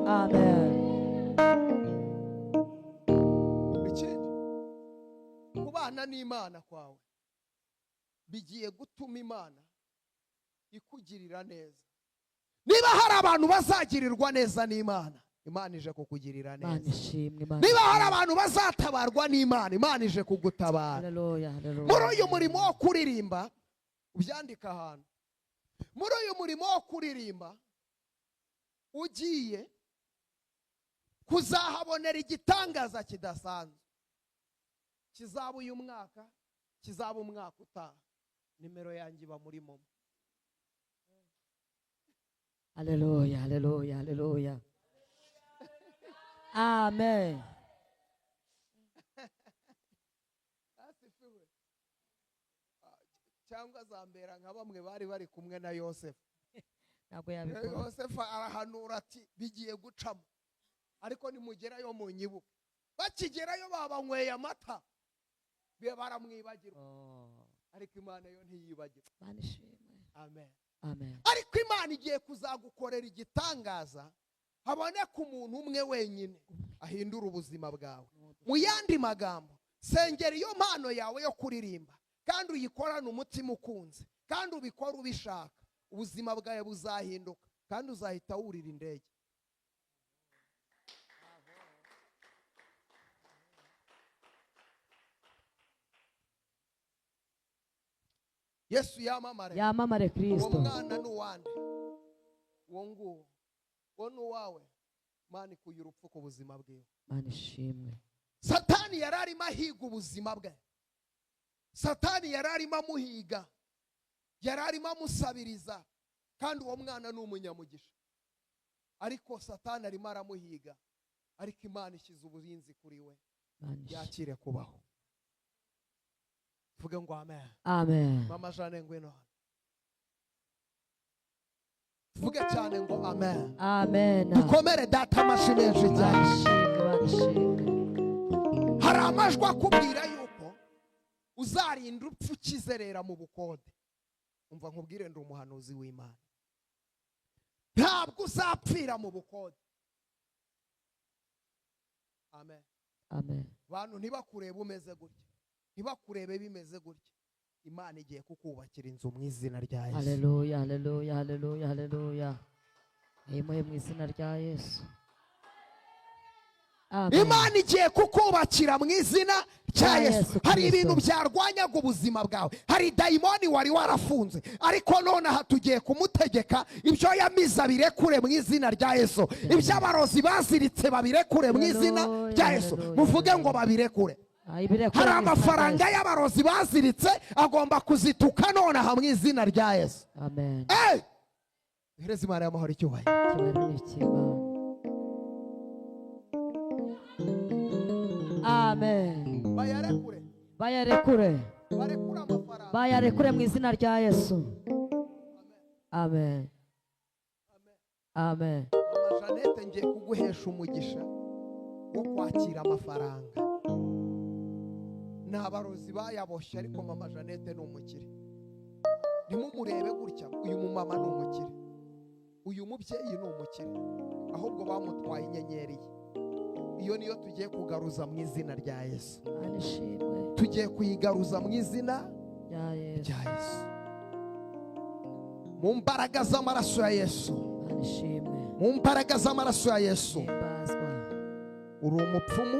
amen. Ikindi, kubana n'Imana kwawe bigiye gutuma Imana ikugirira neza. Niba hari abantu bazagirirwa neza n'Imana, Imana ije kukugirira Imana neza. ishimwe, Imana Niba hari ishimwe. abantu bazatabarwa n'Imana, Imana ije kugutabara. Haleluya, haleluya. Muri uyu murimo wo kuririmba, ubyandika ahantu, muri uyu murimo wo kuririmba ugiye kuzahabonera igitangaza kidasanzwe kizaba uyu mwaka, kizaba umwaka utaha. Nimero yanjye iba muri MoMo. Haleluya, haleluya, haleluya, amen. Asifiwe. Cyangwa zambera nka bamwe bari kumwe na Yosefu. Ntabwo yabikora. Yosefu arahanura ati: "Bigiye gucamo, ariko nimugerayo munyibuke." Bakigerayo babanyweye amata, baramwibagirwa. Oh, ariko Imana yo ntiyibagirwa. Imana ishimwe. Amen. Amen. Ariko Imana igiye kuzagukorera igitangaza, haboneka umuntu umwe wenyine ahindura ubuzima bwawe. Mu yandi magambo, sengera iyo mpano yawe yo kuririmba, kandi uyikorane umutima ukunze, kandi ubikore ubishaka. Ubuzima bwawe buzahinduka, kandi uzahita wurira indege. Yesu yamamare! Yamamare! Uwo Kristo. mwana ni uwande? Uwo nguwo, uwo ni uwawe. Imana ikuye urupfu ku buzima bwiwe. Imana ishimwe. Satani yari arimo ahiga ubuzima bwe. Satani yari arimo amuhiga, yari arimo amusabiriza, kandi uwo mwana ni umunyamugisha, ariko Satani arimo aramuhiga, ariko Imana ishyize uburinzi kuri we. Imana ishimwe. Yakire kubaho. Tuvuge ngo amen. Amen. Mama Jane, ngwino hano. Tuvuge cyane ngo amen. Amen. Dukomere Data amashyi menshi Imana cyane. ishimwe, Imana ishimwe. Hari amajwi akubwira yuko uzarinda upfa ukizerera mu bukode. Umva nkubwire, ndi umuhanuzi w'Imana. Ntabwo uzapfira mu bukode. Amen. Amen. Bantu, ntibakurebe umeze gutya, ntibakurebe bimeze gutya. Imana igiye kukubakira inzu mu izina rya Yesu. Haleluya, haleluya, haleluya, haleluya. Imuhe mu izina rya Yesu. Amen. Imana igiye kukubakira mu izina rya Rya Yesu. Yesu Hari Kristo. ibintu byarwanyaga ubuzima bwawe. Hari dayimoni wari warafunze, ariko nonaha tugiye kumutegeka ibyo yamize abirekure mu izina rya Yesu. Ibyo abarozi baziritse babirekure mu izina Haleluya, rya Yesu. haleluya, Muvuge ngo haleluya. babirekure. Ibirekure Hari mu izina rya amafaranga Yesu. y'abarozi baziritse, agomba kuzituka nonaha mu izina rya Yesu. Amen. Hey! Duhereze Imana y'amahoro icyubahiro. Icyubahiro ni icy'Imana. Amen. Bayarekure. Bayarekure. Barekure amafaranga. Bayarekure mu izina rya Yesu. Amen, amen. Mama Jeannette, ngiye kuguhesha umugisha wo kwakira amafaranga. Ni abarozi bayaboshye, ariko mama Jeannette ni umukire. Ntimumurebe gutya, uyu mumama ni umukire, uyu mubyeyi ni umukire, ahubwo bamutwaye inyenyeri ye. Iyo niyo tugiye kugaruza mu izina rya Yesu. Imana ishimwe. Tugiye kuyigaruza mu izina rya Yesu. rya Yesu, mu mbaraga z'amaraso ya Yesu. Imana ishimwe. Mu mbaraga z'amaraso ya Yesu. Himbazwa. Uri umupfumu,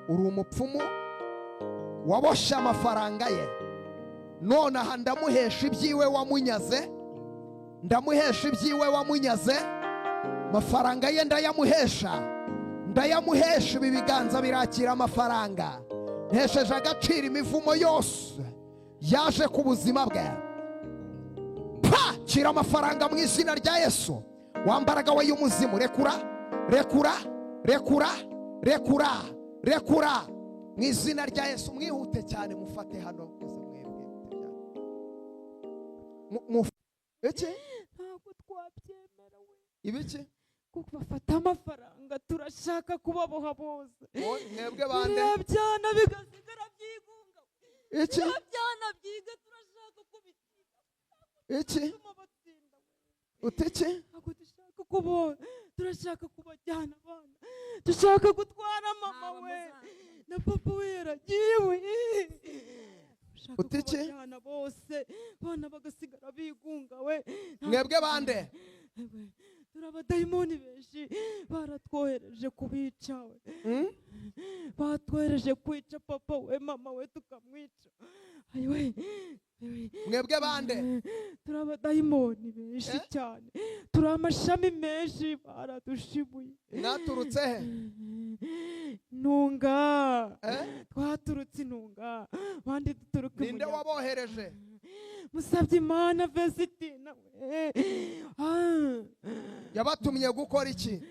uri umupfumu waboshye amafaranga ye. Nonaha ndamuhesha ibyiwe wamunyaze, ndamuhesha ibyiwe wamunyaze. Amafaranga ye ndayamuhesha, ndayamuhesha. Ibi biganza birakira amafaranga. Ntesheje agaciro imivumo yose yaje ku buzima bwe. Pa! Kira amafaranga mu izina rya Yesu. Wambaraga we y'umuzimu, rekura, rekura, rekura, rekura, rekura mu izina rya Yesu. Mwihute cyane, mufate hano mwese mwebwe. Iki? Ntabwo twabyemera we. Ibiki? Kuko bafata amafaranga, turashaka kubaboha bose. Mwebwe bande? Biriya byana bigasigara byigunga. Iki? Biriya byana byiga, turashaka kubitsinda. Iki? Bituma batsinda. Utiki? Ntabwo dushaka kuboha, turashaka kubajyana abana, dushaka gutwara mama we na papa we yaragiye we. Dushaka Utiki? kubajyana bose, abana bagasigara bigunga we. Mwebwe bande? Ewe, turi abadayimoni benshi, baratwohereje kubica we. Batwohereje kwica papa we, mama we tukamwica. Ayiwe, ayiwe. Mwebwe bande? Turi abadayimoni benshi Eh? cyane, turi amashami menshi, baradushibuye. Mwaturutse he? Ntunga. Eh? Twaturutse Intunga, abandi duturuka Ninde Imunyaga. wabohereje? Musabye Imana Vesitina we. Ah. Yabatumye gukora iki?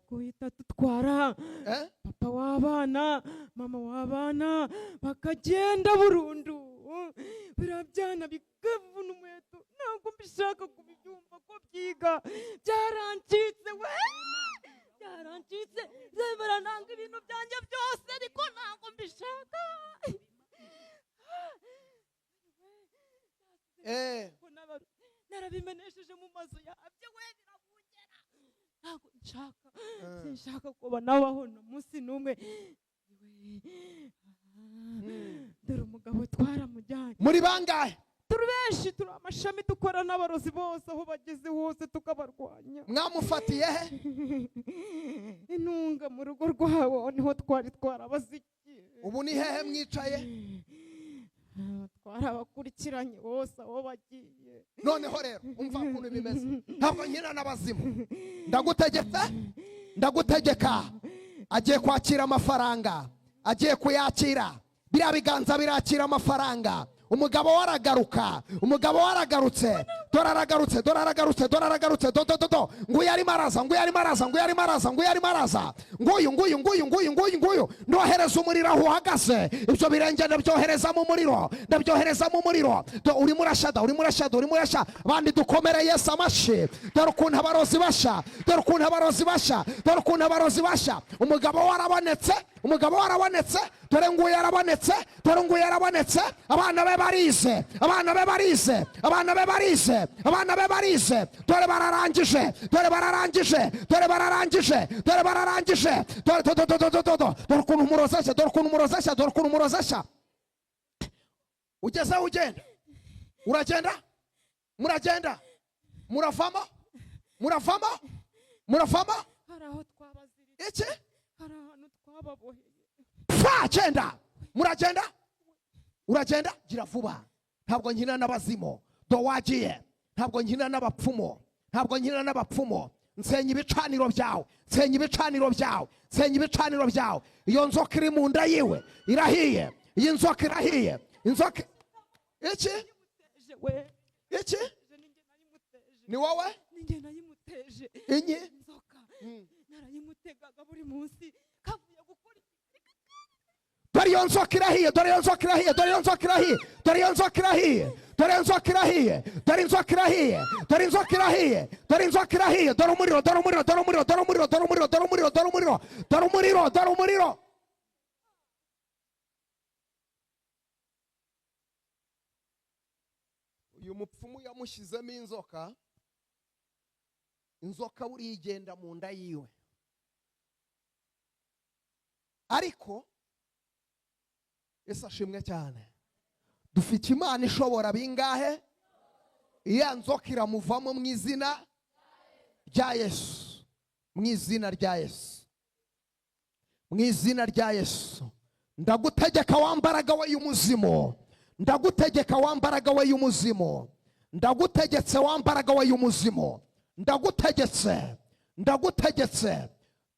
Guhita dutwara Eh? papa w'abana, mama w'abana, bakagenda burundu. Biriya byana bikavuna umuheto, ntabwo mbishaka kubibyumva ko byiga. Byarancitse we, byarancitse. Zemera nanga ibintu byanjye byose, ariko ntabwo mbishaka. Ko narabimenesheje mu mazu yabyo we, birabungera. Ntabwo nshaka, sinshaka kuba nabaho n'umunsi n'umwe. Dore umugabo twaramujyanye. Muri bangahe? Turi benshi, turi amashami, dukora n'abarozi bose aho bageze hose tukabarwanya. Mwamufatiye he? Intunga mu rugo rwabo niho twari twarabazikiye. Ubu ni hehe mwicaye? Twarabakurikiranye bose aho bagiye. Noneho rero umva ukuntu bimeze, ntabwo nkina n'abazimu. Ndagutegetse, ndagutegeka. Agiye kwakira amafaranga, agiye kuyakira. Biriya biganza birakira amafaranga. Umugabo we aragaruka, umugabo we aragarutse. Dore aragarutse, dore aragarutse, dore aragarutse. Do, do, do, do. Nguyu arimo araza, nguyu arimo araza, nguyu arimo araza, nguyu arimo araza, nguyu, nguyu, nguyu, nguyu, nguyu, nguyu. Ndohereza umuriro aho uhagaze. Ibyo birenge ndabyohereza mu muriro, ndabyohereza mu muriro. Do, urimo urashya da, urimo urashya da, urimo urashya. Abandi dukomere Yesu amashyi. Dore ukuntu abarozi bashya, dore ukuntu abarozi bashya, dore ukuntu abarozi bashya. Umugabo we arabonetse, umugabo we arabonetse. Dore nguyu arabonetse, dore nguyu arabonetse. Abana be barize, abana be barize, abana be barize, abana be barize. Dore bararangije, dore bararangije, dore bararangije, dore bararangije. Dore, do, do, do, do, do, do, do. Dore ukuntu umurozi ashya, dore ukuntu umurozi ashya, dore ukuntu umurozi ashya. Ugeze aho ugenda, uragenda, muragenda, muravamo, muravamo, muravamo. Hari aho twabaziritse. Iki? Hari ahantu twababoheye. Pfa, genda, muragenda, uragenda, gira vuba. Ntabwo nkina n'abazimu. Do wagiye. Ntabwo nkina n'abapfumu, ntabwo nkina n'abapfumu. Nsenya ibicaniro byawe, nsenya ibicaniro byawe, nsenya ibicaniro byawe. Iyo nzoka iri mu nda yiwe irahiye, iyi nzoka irahiye. Inzoka iki? Iki? Ni wowe? Ninjye nayimuteje. Inyi? Inzoka narayimutegaga buri munsi kavuye gukora. Dore iyo nzoka irahiye, dore iyo nzoka irahiye, dore iyo nzoka irahiye, dore iyo nzoka irahiye, dore iyo nzoka irahiye, dore inzoka irahiye, dore inzoka irahiye, dore inzoka irahiye, dore umuriro, dore umuriro, dore umuriro, dore umuriro, dore umuriro, dore umuriro, dore umuriro, dore umuriro, dore umuriro. Uyu mupfumu yamushyizemo inzoka, inzoka buriya igenda mu nda yiwe. Ariko Yesu ashimwe cyane, dufite Imana ishobora bingahe? Iya nzoka iramuvamo mu izina rya Yesu, mu izina rya Yesu, mu izina rya Yesu. Ndagutegeka wa mbaraga we y'umuzimu, ndagutegeka wa mbaraga we y'umuzimu, ndagutegetse wa mbaraga we y'umuzimu, ndagutegetse, ndagutegetse,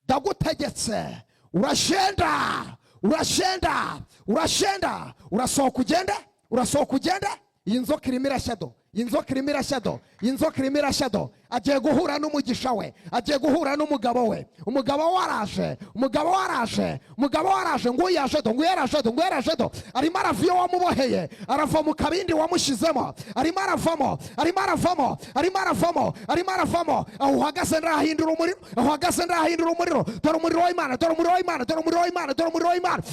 ndagutegetse. Urashenda, urashenda, urashenda, urasohoka ugende, urasohoka ugende. Iyi nzoka irimo irashya do, iyi nzoka irimo irashya do, iyi nzoka irimo irashya do. Agiye guhura n'umugisha we, agiye guhura n'umugabo we. Umugabo we araje, umugabo we araje, umugabo we araje. Nguyu yaje do, nguyu yaraje do, nguyu yaraje do. Arimo arava iyo wamuboheye, arava mu kabindi wamushyizemo, arimo aravamo, arimo aravamo, arimo aravamo, arimo aravamo. Aho uhagaze ndahindura umuriro, aho uhagaze ndahindura umuriro. Dore umuriro w'Imana, dore umuriro w'Imana, dore umuriro w'Imana, dore umuriro w'Imana.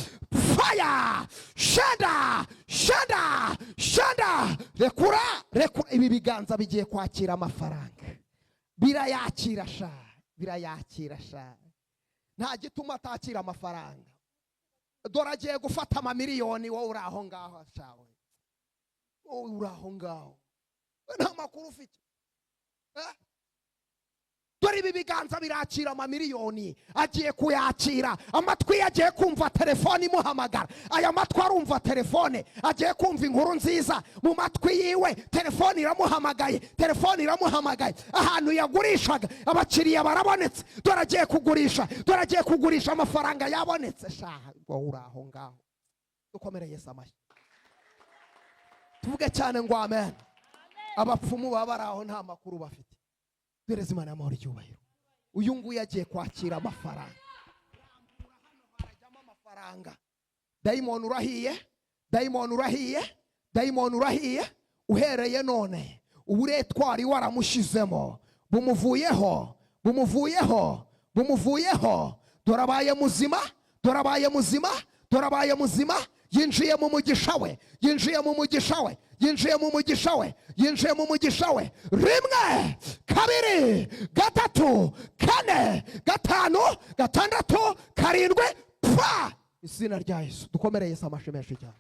Fire! Shanda, shanda, shanda. Rekura, rekura. Ibi biganza bigiye kwakira amafaranga, birayakira sha, birayakira sha. Nta gituma atakira amafaranga. Dore agiye gufata amamiliyoni. Wowe uri aho ngaho shawe, wowe uri aho ngaho nta makuru ufite. Dore ibi biganza birakira amamiliyoni, agiye kuyakira. Amatwi agiye kumva telefone imuhamagara, aya matwi arumva telefone, agiye kumva inkuru nziza mu matwi yiwe. Telefone iramuhamagaye, telefone iramuhamagaye. Ahantu yagurishaga abakiriya barabonetse. Dore agiye kugurisha, dore agiye kugurisha, amafaranga yabonetse. Shaha, wowe uri aho ngaho, dukomere Yesu amashyi, tuvuge cyane ngo amen. Abapfumu baba bari aho nta makuru bafite. Dore Imana y'amahoro icyubahiro. Uyu nguyu agiye kwakira amafaranga, harajyamo amafaranga. Dayimoni urahiye, dayimoni urahiye, dayimoni urahiye. Uhereye none uburetwari waramushyizemo bumuvuyeho, bumuvuyeho, bumuvuyeho. Dore abaye muzima, dore abaye muzima, dore abaye muzima. Yinjiye mu mugisha we, yinjiye mu mugisha we, yinjiye mu mugisha we, yinjiye mu mugisha we. 1, 2, 3, 4, 5, 6, 7, pfa! Izina rya Yesu. Dukomere Yesu amashyi menshi cyane.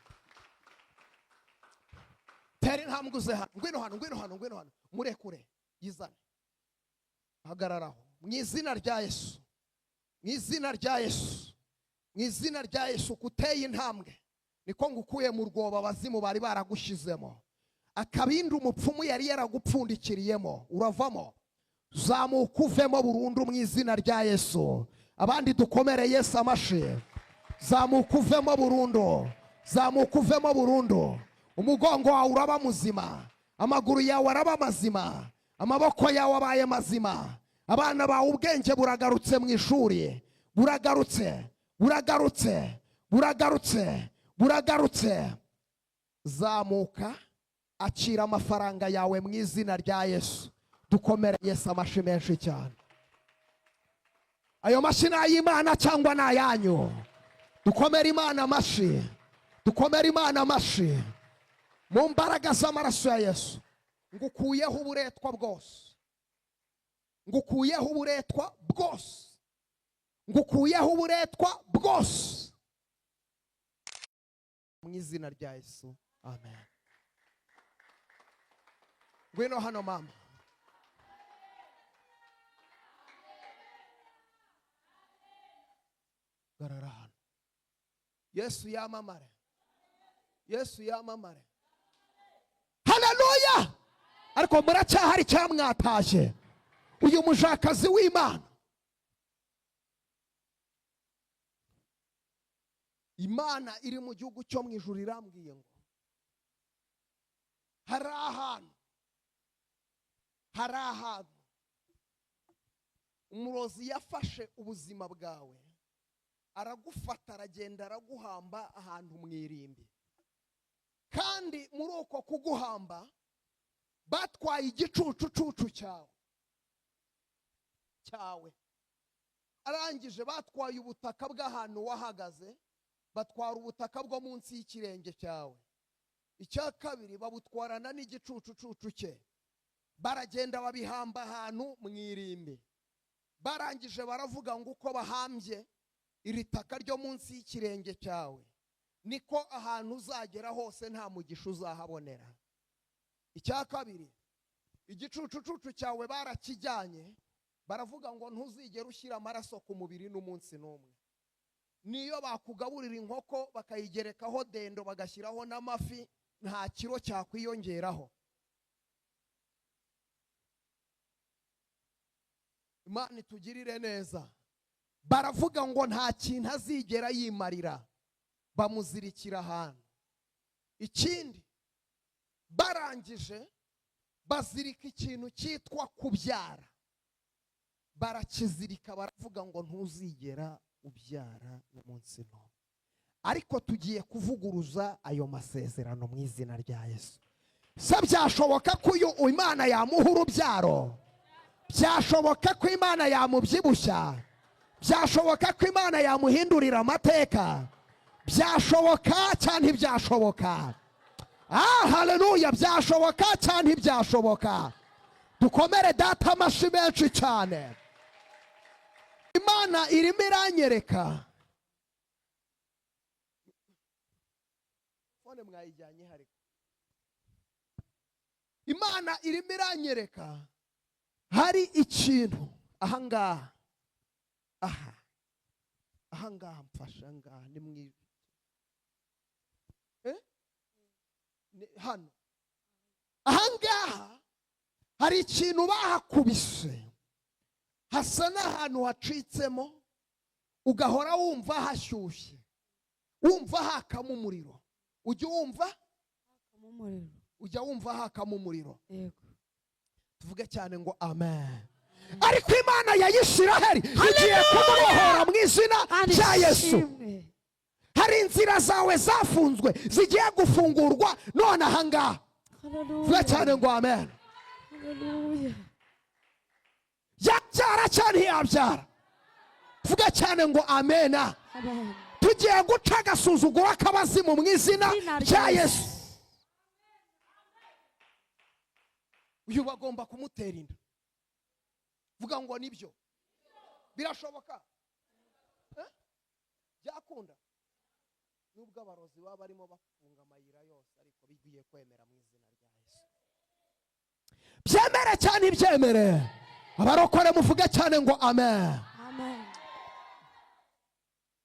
Tera intambwe uze hano, ngwino hano, ngwino hano, ngwino hano. Murekure yizane, hagararaho mu izina rya Yesu, mu izina rya Yesu, mu izina rya Yesu. Kuteye intambwe niko ngukuye mu rwobo abazimu bari baragushyizemo. Akabindi umupfumu yari yaragupfundikiriyemo uravamo, zamuka uvemo burundu mu izina rya Yesu. Abandi dukomere Yesu amashyi. Zamuka uvemo burundu, zamuka uvemo burundu. Umugongo wawe uraba muzima, amaguru yawe araba mazima, amaboko yawe abaye mazima. Abana bawe ubwenge buragarutse mu ishuri, buragarutse, buragarutse, buragarutse, buragarutse. Zamuka, akira amafaranga yawe mu izina rya Yesu. Dukomere Yesu amashyi menshi cyane. Ayo mashyi ni ay'Imana cyangwa ni ayanyu? Dukomere Imana amashyi, dukomere Imana amashyi. Mu mbaraga z'amaraso ya Yesu, ngukuyeho uburetwa bwose, ngukuyeho uburetwa bwose, ngukuyeho uburetwa bwose mu izina rya Yesu, amen. Ngwino hano mama. Garara hano. Yesu yamamare, Yesu yamamare. Haleluya! Ariko muracyahari cyamwataje? Uyu mujakazi w'Imana, Imana iri mu gihugu cyo mu ijuru irambwiye ngo hari ahantu umurozi yafashe ubuzima bwawe aragufata aragenda araguhamba ahantu mu irimbi, kandi muri uko kuguhamba batwaye igicucucucu cyawe, arangije batwaye ubutaka bw'ahantu wahagaze, batwara ubutaka bwo munsi y'ikirenge cyawe. Icya kabiri babutwarana n'igicucucucu cye, baragenda babihamba ahantu mu irimbi. Barangije baravuga ngo uko bahambye iri taka ryo munsi y'ikirenge cyawe niko ahantu uzagera hose nta mugisha uzahabonera. Icya kabiri igicucucucu cyawe barakijyanye, baravuga ngo ntuzigere ushyira amaraso ku mubiri n'umunsi n'umwe. Niyo bakugaburira inkoko bakayigerekaho dendo bagashyiraho n'amafi, nta kiro cyakwiyongeraho. Imana itugirire neza. Baravuga ngo nta kintu azigera yimarira, bamuzirikira ahantu. Ikindi barangije bazirika ikintu cyitwa kubyara, barakizirika baravuga ngo ntuzigera ubyara n'umunsi n'umwe. Ariko tugiye kuvuguruza ayo masezerano mu izina rya Yesu. Se byashoboka ko uyu Imana yamuha urubyaro? Byashoboka ko Imana yamubyibushya? Byashoboka ko Imana yamuhindurira amateka? Byashoboka cyangwa ntibyashoboka? Haleluya! Byashoboka cyangwa ntibyashoboka? Dukomere data amashi menshi cyane. Imana irimo iranyereka. Fone mwayijyanye hariko. Imana irimo iranyereka hari ikintu ahangaha, ahangaha mfasha ngaha ni mwi hano ahangaha hari ikintu bahakubise, hasa n'ahantu hacitsemo, ugahora wumva hashyushye, wumva hakamo umuriro. Ujya wumva ujya wumva hakamo umuriro. Tuvuge cyane ngo amen. Ariko Imana ya Isiraheli igiye kumubohora mu izina rya Yesu. Hari inzira zawe zafunzwe zigiye gufungurwa none ahangaha. Tuvuge cyane ngo amen. Yabyara cyane ntiyabyara? Tuvuge cyane ngo amena. Tugiye guca agasuzuguro k'abazimu mu izina rya Yesu. Uyu bagomba kumutera inda. Vuga ngo nibyo. Birashoboka? Byakunda? Nubwo abarozi baba barimo bafunga amayira yose, ariko bigiye kwemera mu izina rya Yesu. Byemere cyane ibyemere. Abarokore muvuge cyane ngo amen. Amen.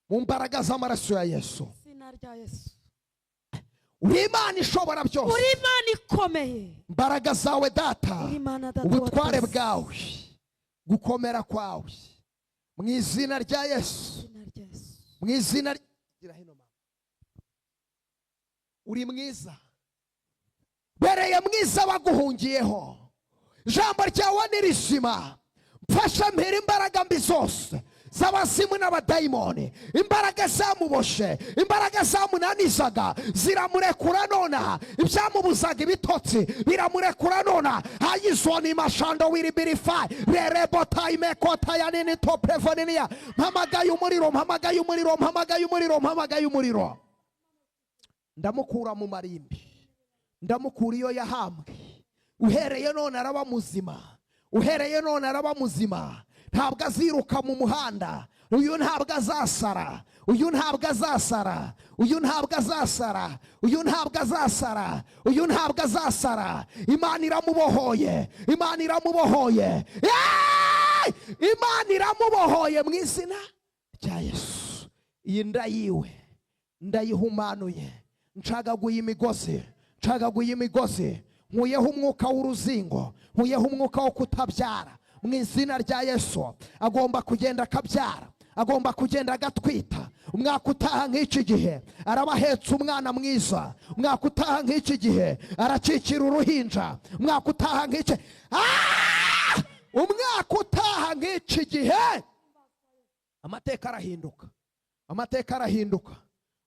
Mu mbaraga z'amaraso ya Yesu. Izina rya Yesu. Uri Imana ishobora byose. Uri Imana ikomeye. Imbaraga zawe data, ubutware bwawe, gukomera kwawe, mu izina rya Yesu. Mu izina gira hino mama. Uri mwiza, bereye mwiza baguhungiyeho. Ijambo ryawe ni rizima. Mfasha mpera imbaraga mbi zose z'abazimu n'abadayimoni, imbaraga zamuboshe, imbaraga zamunanizaga ziramurekura nonaha, ibyamubuzaga ibitotsi biramurekura nonaha. Hayizoni mashando wiribirifai rerebotaimekota ya nini toprevoninia. Mpamagaye umuriro, mpamagaye umuriro, mpamagaye umuriro, mpamagaye umuriro. Ndamukura mu marimbi, ndamukura iyo yahambwe. Uhereye none araba muzima, uhereye none araba muzima. Ntabwo aziruka mu muhanda, uyu ntabwo azasara, uyu ntabwo azasara, uyu ntabwo azasara, uyu ntabwo azasara, uyu ntabwo azasara. Imana iramubohoye, Imana iramubohoye, Imana iramubohoye mu izina rya Yesu. Iyi nda yiwe ndayihumanuye, ncagaguye imigozi, ncagaguye imigozi, nkuyeho umwuka w'uruzingo, nkuyeho umwuka wo kutabyara. Mu izina rya Yesu, agomba kugenda akabyara, agomba kugenda agatwita. Umwaka utaha nk'iki gihe araba ahetse umwana mwiza. Umwaka utaha nk'iki gihe arakikira uruhinja. Umwaka utaha nk'iki, umwaka utaha nk'iki gihe amateka arahinduka, amateka arahinduka,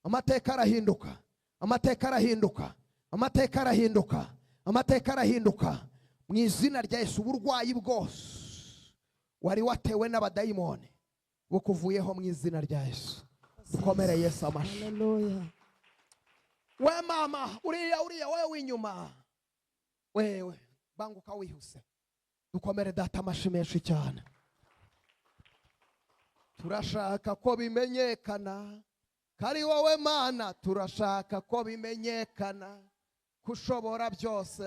amateka arahinduka, amateka arahinduka, amateka arahinduka, amateka arahinduka. Mu izina rya Yesu, uburwayi bwose wari watewe n'abadayimoni bukuvuyeho mu izina rya Yesu. Ukomere Yesu amashyi. Haleluya. We mama, uriya, uriya wewe w'inyuma, wewe banguka wihuse. Dukomere Data amashyi menshi cyane. Turashaka ko bimenyekana ko ari wowe Mana, turashaka ko bimenyekana ko ushobora byose.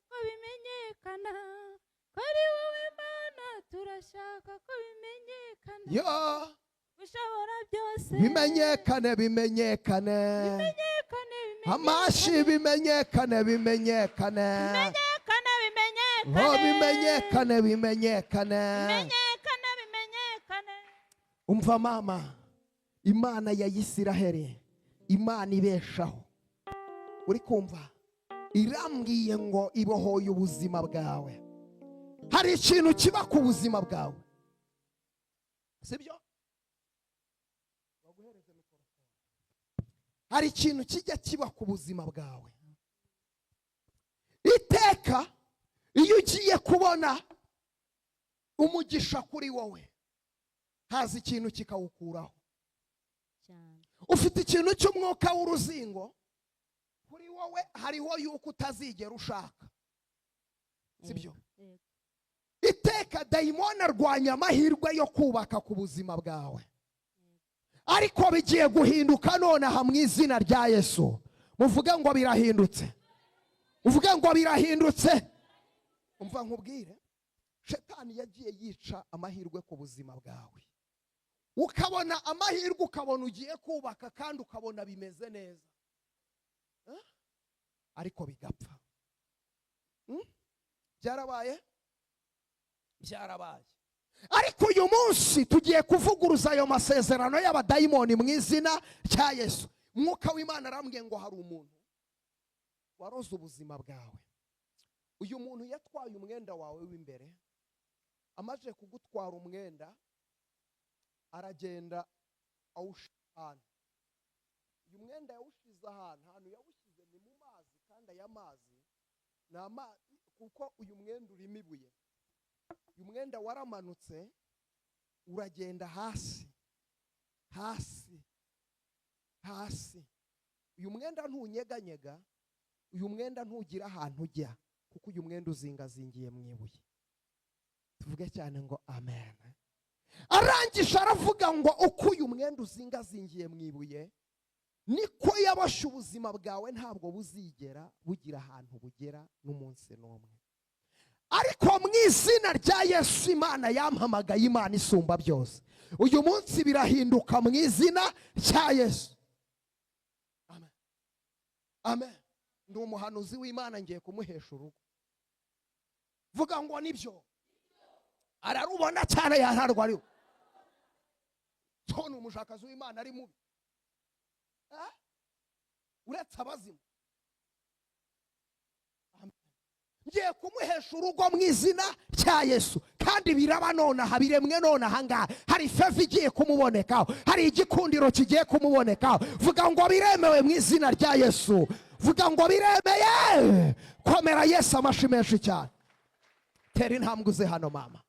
Ko bimenyekana ko ari wowe Mana, turashaka ko bimenyekana yo ushobora byose. Bimenyekane, bimenyekane. Bimenyekane. Amashyi, bimenyekane, bimenyekane. Bimenyekane, bimenyekane. Oh, bimenyekane, bimenyekane. Bimenyekane, bimenyekane. Umva mama, Imana ya Isiraheli, Imana ibeshaho, uri kumva, irambwiye ngo ibohoye ubuzima bwawe. Hari ikintu kiba ku buzima bwawe, sibyo? Baguhereze mikorofone. Hari ikintu kijya kiba ku buzima bwawe iteka, iyo ugiye kubona umugisha kuri wowe, haza ikintu kikawukuraho. Cyane. Ufite ikintu cy'umwuka w'uruzingo kuri wowe, hariho yuko utazigera ushaka, sibyo? Yego. Iteka dayimoni arwanya amahirwe yo kubaka ku buzima bwawe, ariko bigiye guhinduka nonaha mu izina rya Yesu. Muvuge ngo birahindutse, uvuge ngo birahindutse. Umva nkubwire, shetani yagiye yica amahirwe ku buzima bwawe, ukabona amahirwe, ukabona ugiye kubaka kandi ukabona bimeze neza, Eh? Ariko bigapfa. Byarabaye, byarabaye. Ariko uyu munsi tugiye kuvuguruza ayo masezerano y'abadayimoni mu izina rya Yesu. Mwuka w'Imana arambwiye ngo hari umuntu waroze ubuzima bwawe. Uyu muntu yatwaye umwenda wawe w'imbere. Amaze kugutwara umwenda, aragenda awushyira ahantu. Uyu mwenda yawushyize ahantu, ahantu yawushyize ni mu mazi, kandi aya mazi ni amazi, kuko uyu mwenda urimo ibuye. Uyu mwenda waramanutse, uragenda hasi, hasi, hasi. Uyu mwenda ntunyeganyega, uyu mwenda ntugira ahantu ujya, kuko uyu mwenda uzingazingiye mu ibuye. Tuvuge cyane ngo amen. Arangije aravuga ngo uko uyu mwenda uzingazingiye mu ibuye, niko yaboshye ubuzima bwawe, ntabwo buzigera bugira ahantu bugera n'umunsi n'umwe. Ariko mu izina rya Yesu, Imana yampamagaye, Imana isumba byose, uyu munsi birahinduka mu izina rya Yesu. Amen, amen. Ndi umuhanuzi w'Imana, ngiye kumuhesha urugo. Vuga ngo nibyo. Ararubona cyane, yararwa ariwe ni umushakazi w'Imana, ari mubi. Eh? Uretse abazimu. Amen. Ngiye kumuhesha urugo mu izina rya Yesu, kandi biraba nonaha, biremwe nonaha ngaha. Hari favor igiye kumubonekaho, hari igikundiro kigiye kumubonekaho. Vuga ngo biremewe mu izina rya Yesu. Vuga ngo biremeye. Komera Yesu amashyi menshi cyane. Tera intambwe uze hano mama.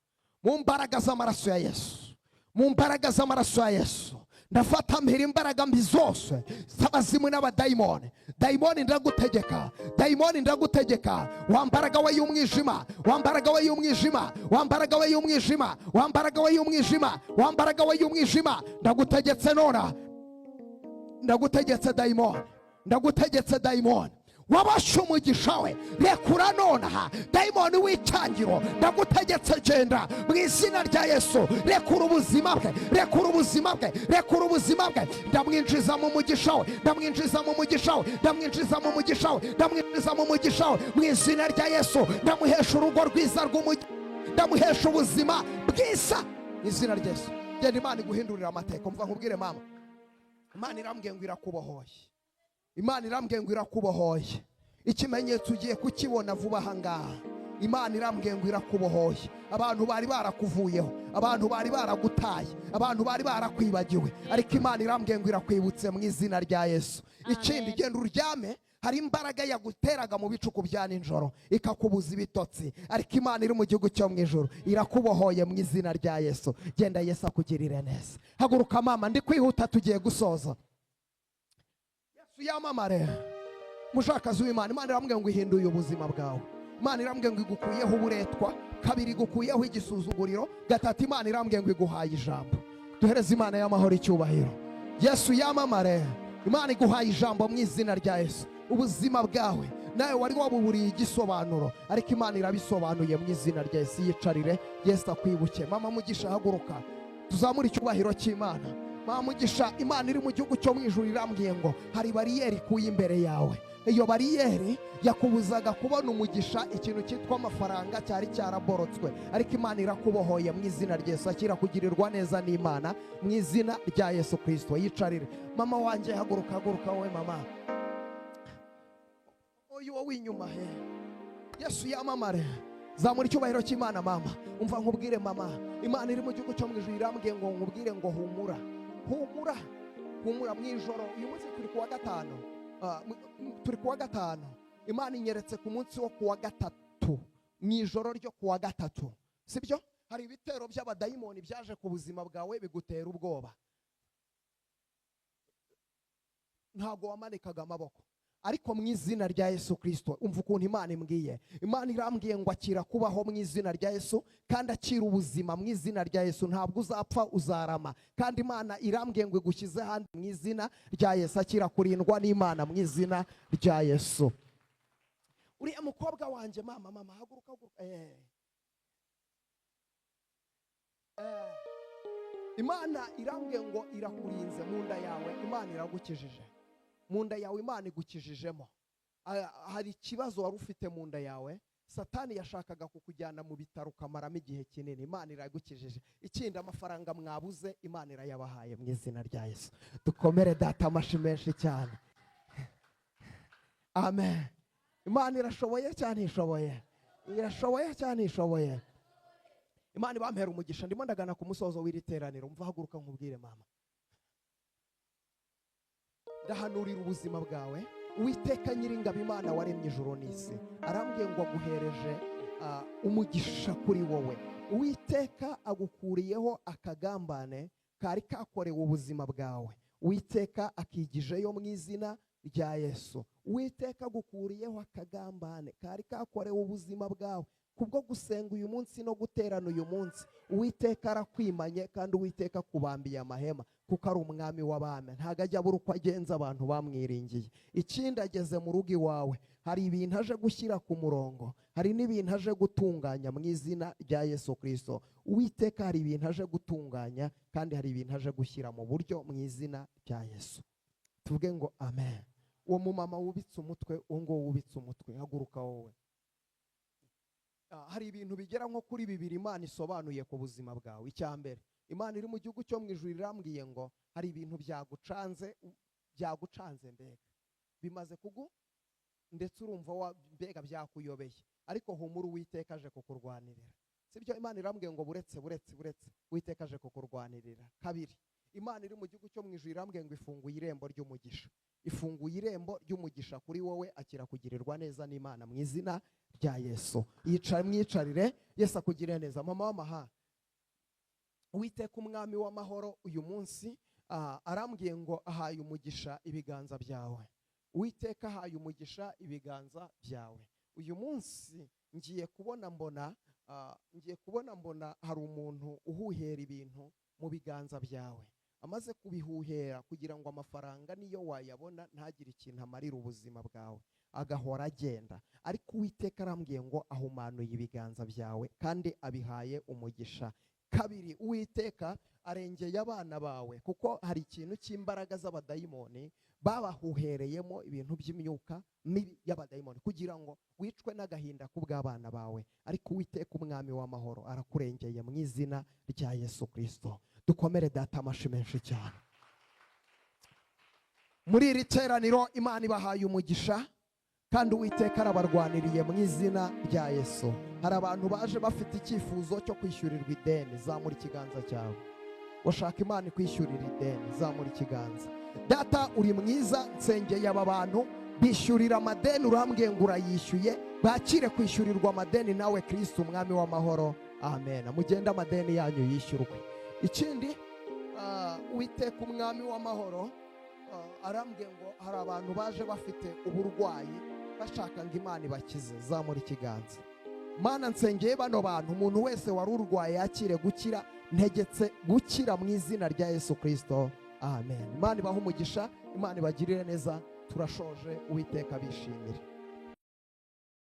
Mu mbaraga z'amaraso ya Yesu, mu mbaraga z'amaraso ya Yesu, ndafata mpira imbaraga mbi zose z'abazimu n'abadayimoni. Dayimoni, ndagutegeka. Dayimoni, ndagutegeka. Wa mbaraga we y'umwijima, wa mbaraga we y'umwijima, wa mbaraga we y'umwijima, wa mbaraga we y'umwijima, wa mbaraga we y'umwijima, ndagutegetse nona. Ndagutegetse dayimoni, ndagutegetse dayimoni wabashe umugisha we, rekura nonaha. Dayimoni w'icyangiro, ndagutegetse, genda mu izina rya Yesu. Rekura ubuzima bwe, rekura ubuzima bwe, rekura ubuzima bwe. Ndamwinjiza mu mugisha we, ndamwinjiza mu mugisha we, ndamwinjiza mu mugisha we, ndamwinjiza mu mugisha we mu izina rya Yesu. Ndamuhesha urugo rwiza rw'umugisha. Ndamuhesha ubuzima bwiza mu izina rya Yesu. Genda, Imana iguhindurira amateka. Mva nkubwire mama, Imana irambwiye ngo irakubohoye. Imana irambwiye ngo irakubohoye. Ikimenyetso ugiye kukibona vuba aha ngaha. Imana irambwiye ngo irakubohoye. Abantu bari barakuvuyeho, abantu bari baragutaye, abantu bari barakwibagiwe, ariko Imana irambwiye ngo irakwibutse mu izina rya Yesu. Ikindi, genda uryame. Hari imbaraga yaguteraga mu bicuku bya nijoro ikakubuza ibitotsi, ariko Imana iri mu gihugu cyo mu ijoro irakubohoye mu izina rya Yesu. Genda, Yesu akugirire neza. Haguruka mama, ndi kwihuta, tugiye gusoza. Yesu yamamare. Mushakazi w'Imana, Imana irambwiye ngo ihinduye ubuzima bwawe. Imana irambwiye ngo igukuyeho uburetwa. Kabiri, igukuyeho igisuzuguriro. Gatatu, Imana irambwiye ngo iguhaye ijambo. Duhereze Imana y'amahoro icyubahiro. Yesu yamamare. Imana iguhaye ijambo mu izina rya Yesu. Ubuzima bwawe nawe wari wabuburiye igisobanuro, ariko Imana irabisobanuye mu izina rya Yesu. Yicarire, Yesu akwibuke. Mama Mugisha, haguruka tuzamure icyubahiro cy'Imana. Mama Mugisha, Imana iri mu gihugu cyo mu ijuru irambwiye ngo hari bariyeri ikuye imbere yawe. Iyo bariyeri yakubuzaga kubona umugisha, ikintu cyitwa amafaranga cyari cyaraborotswe, ariko Imana irakubohoye mu izina rya Yesu. Akira kugirirwa neza n'Imana mu izina rya Yesu Kristo. Yicarire mama wanjye, haguruka, haguruka wowe mama. Uyu wowe inyuma he. Yesu yamamare. Zamura icyubahiro cy'Imana mama. Umva nkubwire mama, Imana iri mu gihugu cyo mu ijuru irambwiye ngo nkubwire ngo humura, humura, humura. Mu ijoro uyu munsi turi kuwa gatanu, turi kuwa gatanu. Imana inyeretse ku munsi wo kuwa gatatu, mu ijoro ryo kuwa gatatu, sibyo? Hari ibitero by'abadayimoni byaje ku buzima bwawe bigutera ubwoba, ntago wamanikaga amaboko, ariko mu izina rya Yesu Kristo umva ukuntu Imana imbwiye. Imana irambwiye ngo akira kubaho mu izina rya Yesu, kandi akira ubuzima mu izina rya Yesu. Ntabwo uzapfa, uzarama. Kandi Imana irambwiye ngo igushyize ahandi mu izina rya Yesu. Akira kurindwa n'Imana mu izina rya Yesu. Uriya mukobwa wanjye, mama, mama, haguruka, haguruka. Imana irambwiye ngo irakurinze mu nda yawe. Imana iragukijije mu nda yawe. Imana igukijijemo. Hari ikibazo wari ufite mu nda yawe, Satani yashakaga kukujyana mu bitaro ukamaramo igihe kinini. Imana iragukijije. Ikindi, amafaranga mwabuze Imana irayabahaye mu izina rya Yesu. Dukomere data amashi menshi cyane. Amen. Imana irashoboye cyane, ishoboye, irashoboye cyane, ishoboye. Imana ibampera umugisha. Ndimo ndagana ku musozo w'iri teraniro. Umva, haguruka nkubwire mama, ndahanurira ubuzima bwawe. Uwiteka Nyiringabo, Imana waremye ijuru n'isi, arambwiye ngo aguhereje umugisha kuri wowe. Uwiteka agukuriyeho akagambane kari kakorewe ubuzima bwawe. Uwiteka akigijeyo mu izina rya Yesu. Uwiteka agukuriyeho akagambane kari kakorewe ubuzima bwawe. Kubwo gusenga uyu munsi no guterana uyu munsi, Uwiteka arakwimanye, kandi Uwiteka akubambiye amahema, kuko ari umwami w'abami. Ntago ajya abura uko agenza abantu bamwiringiye. Ikindi, ageze mu rugo iwawe, hari ibintu aje gushyira ku murongo, hari n'ibintu aje gutunganya mu izina rya Yesu Kristo. Uwiteka hari ibintu aje gutunganya, kandi hari ibintu aje gushyira mu buryo mu izina rya Yesu. Tuvuge ngo amen. Uwo mumama wubitse umutwe, uwo nguwo wubitse umutwe, haguruka wowe. Hari ibintu bigera nko kuri bibiri Imana isobanuye ku buzima bwawe. Icya mbere, Imana iri mu gihugu cyo mu ijuru irambwiye ngo hari ibintu byagucanze, byagucanze mbega bimaze kugu, ndetse urumva mbega byakuyobeye, ariko humura, Uwiteka aje kukurwanirira. Sibyo? Imana irambwiye ngo buretse, buretse, buretse, Uwiteka aje kukurwanirira. Kabiri, Imana iri mu gihugu cyo mu ijuru irambwiye ngo ifunguye irembo ry'umugisha. Ifunguye irembo ry'umugisha kuri wowe. Akira kugirirwa neza n'Imana mu izina rya Yesu. Yicara, mwicarire, Yesu akugirire neza. Mama w'amaha, Uwiteka umwami w'amahoro uyu munsi arambwiye ngo ahaye umugisha ibiganza byawe. Uwiteka ahaye umugisha ibiganza byawe. Uyu munsi ngiye kubona mbona, ngiye kubona mbona hari umuntu uhuhera ibintu mu biganza byawe. Amaze kubihuhera kugira ngo amafaranga niyo wayabona ntagire ikintu amarira ubuzima bwawe, agahora agenda. Ariko Uwiteka arambwiye ngo ahumanuye ibiganza byawe kandi abihaye umugisha. Kabiri, Uwiteka arengeye abana bawe, kuko hari ikintu cy'imbaraga z'abadayimoni babahuhereyemo ibintu by'imyuka mibi y'abadayimoni kugira ngo wicwe n'agahinda kubw'abana bawe, ariko Uwiteka umwami w'amahoro arakurengeye mu izina rya Yesu Kristo. Dukomere Data amashi menshi cyane. Muri iri teraniro Imana ibahaye umugisha, kandi Uwiteka arabarwaniriye mu izina rya Yesu. Hari abantu baje bafite icyifuzo cyo kwishyurirwa ideni, zamura ikiganza cyawe. Washaka Imana ikwishyurira ideni, zamura ikiganza. Data uri mwiza, nsengeye aba bantu bishyurira amadeni, urambwiye ngo urayishyuye, bakire kwishyurirwa amadeni nawe Kristo umwami w'amahoro. Amen. Mugende amadeni yanyu yishyurwe. Ikindi, Uwiteka umwami w'amahoro arambwiye ngo hari abantu baje bafite uburwayi bashaka ngo Imana ibakize, zamura ikiganza. Mana, nsengeye bano bantu, umuntu wese wari urwaye yakire gukira, ntegetse gukira mu izina rya Yesu Kristo. Amen. Imana ibahe umugisha, Imana ibagirire neza. Turashoje, Uwiteka bishimire.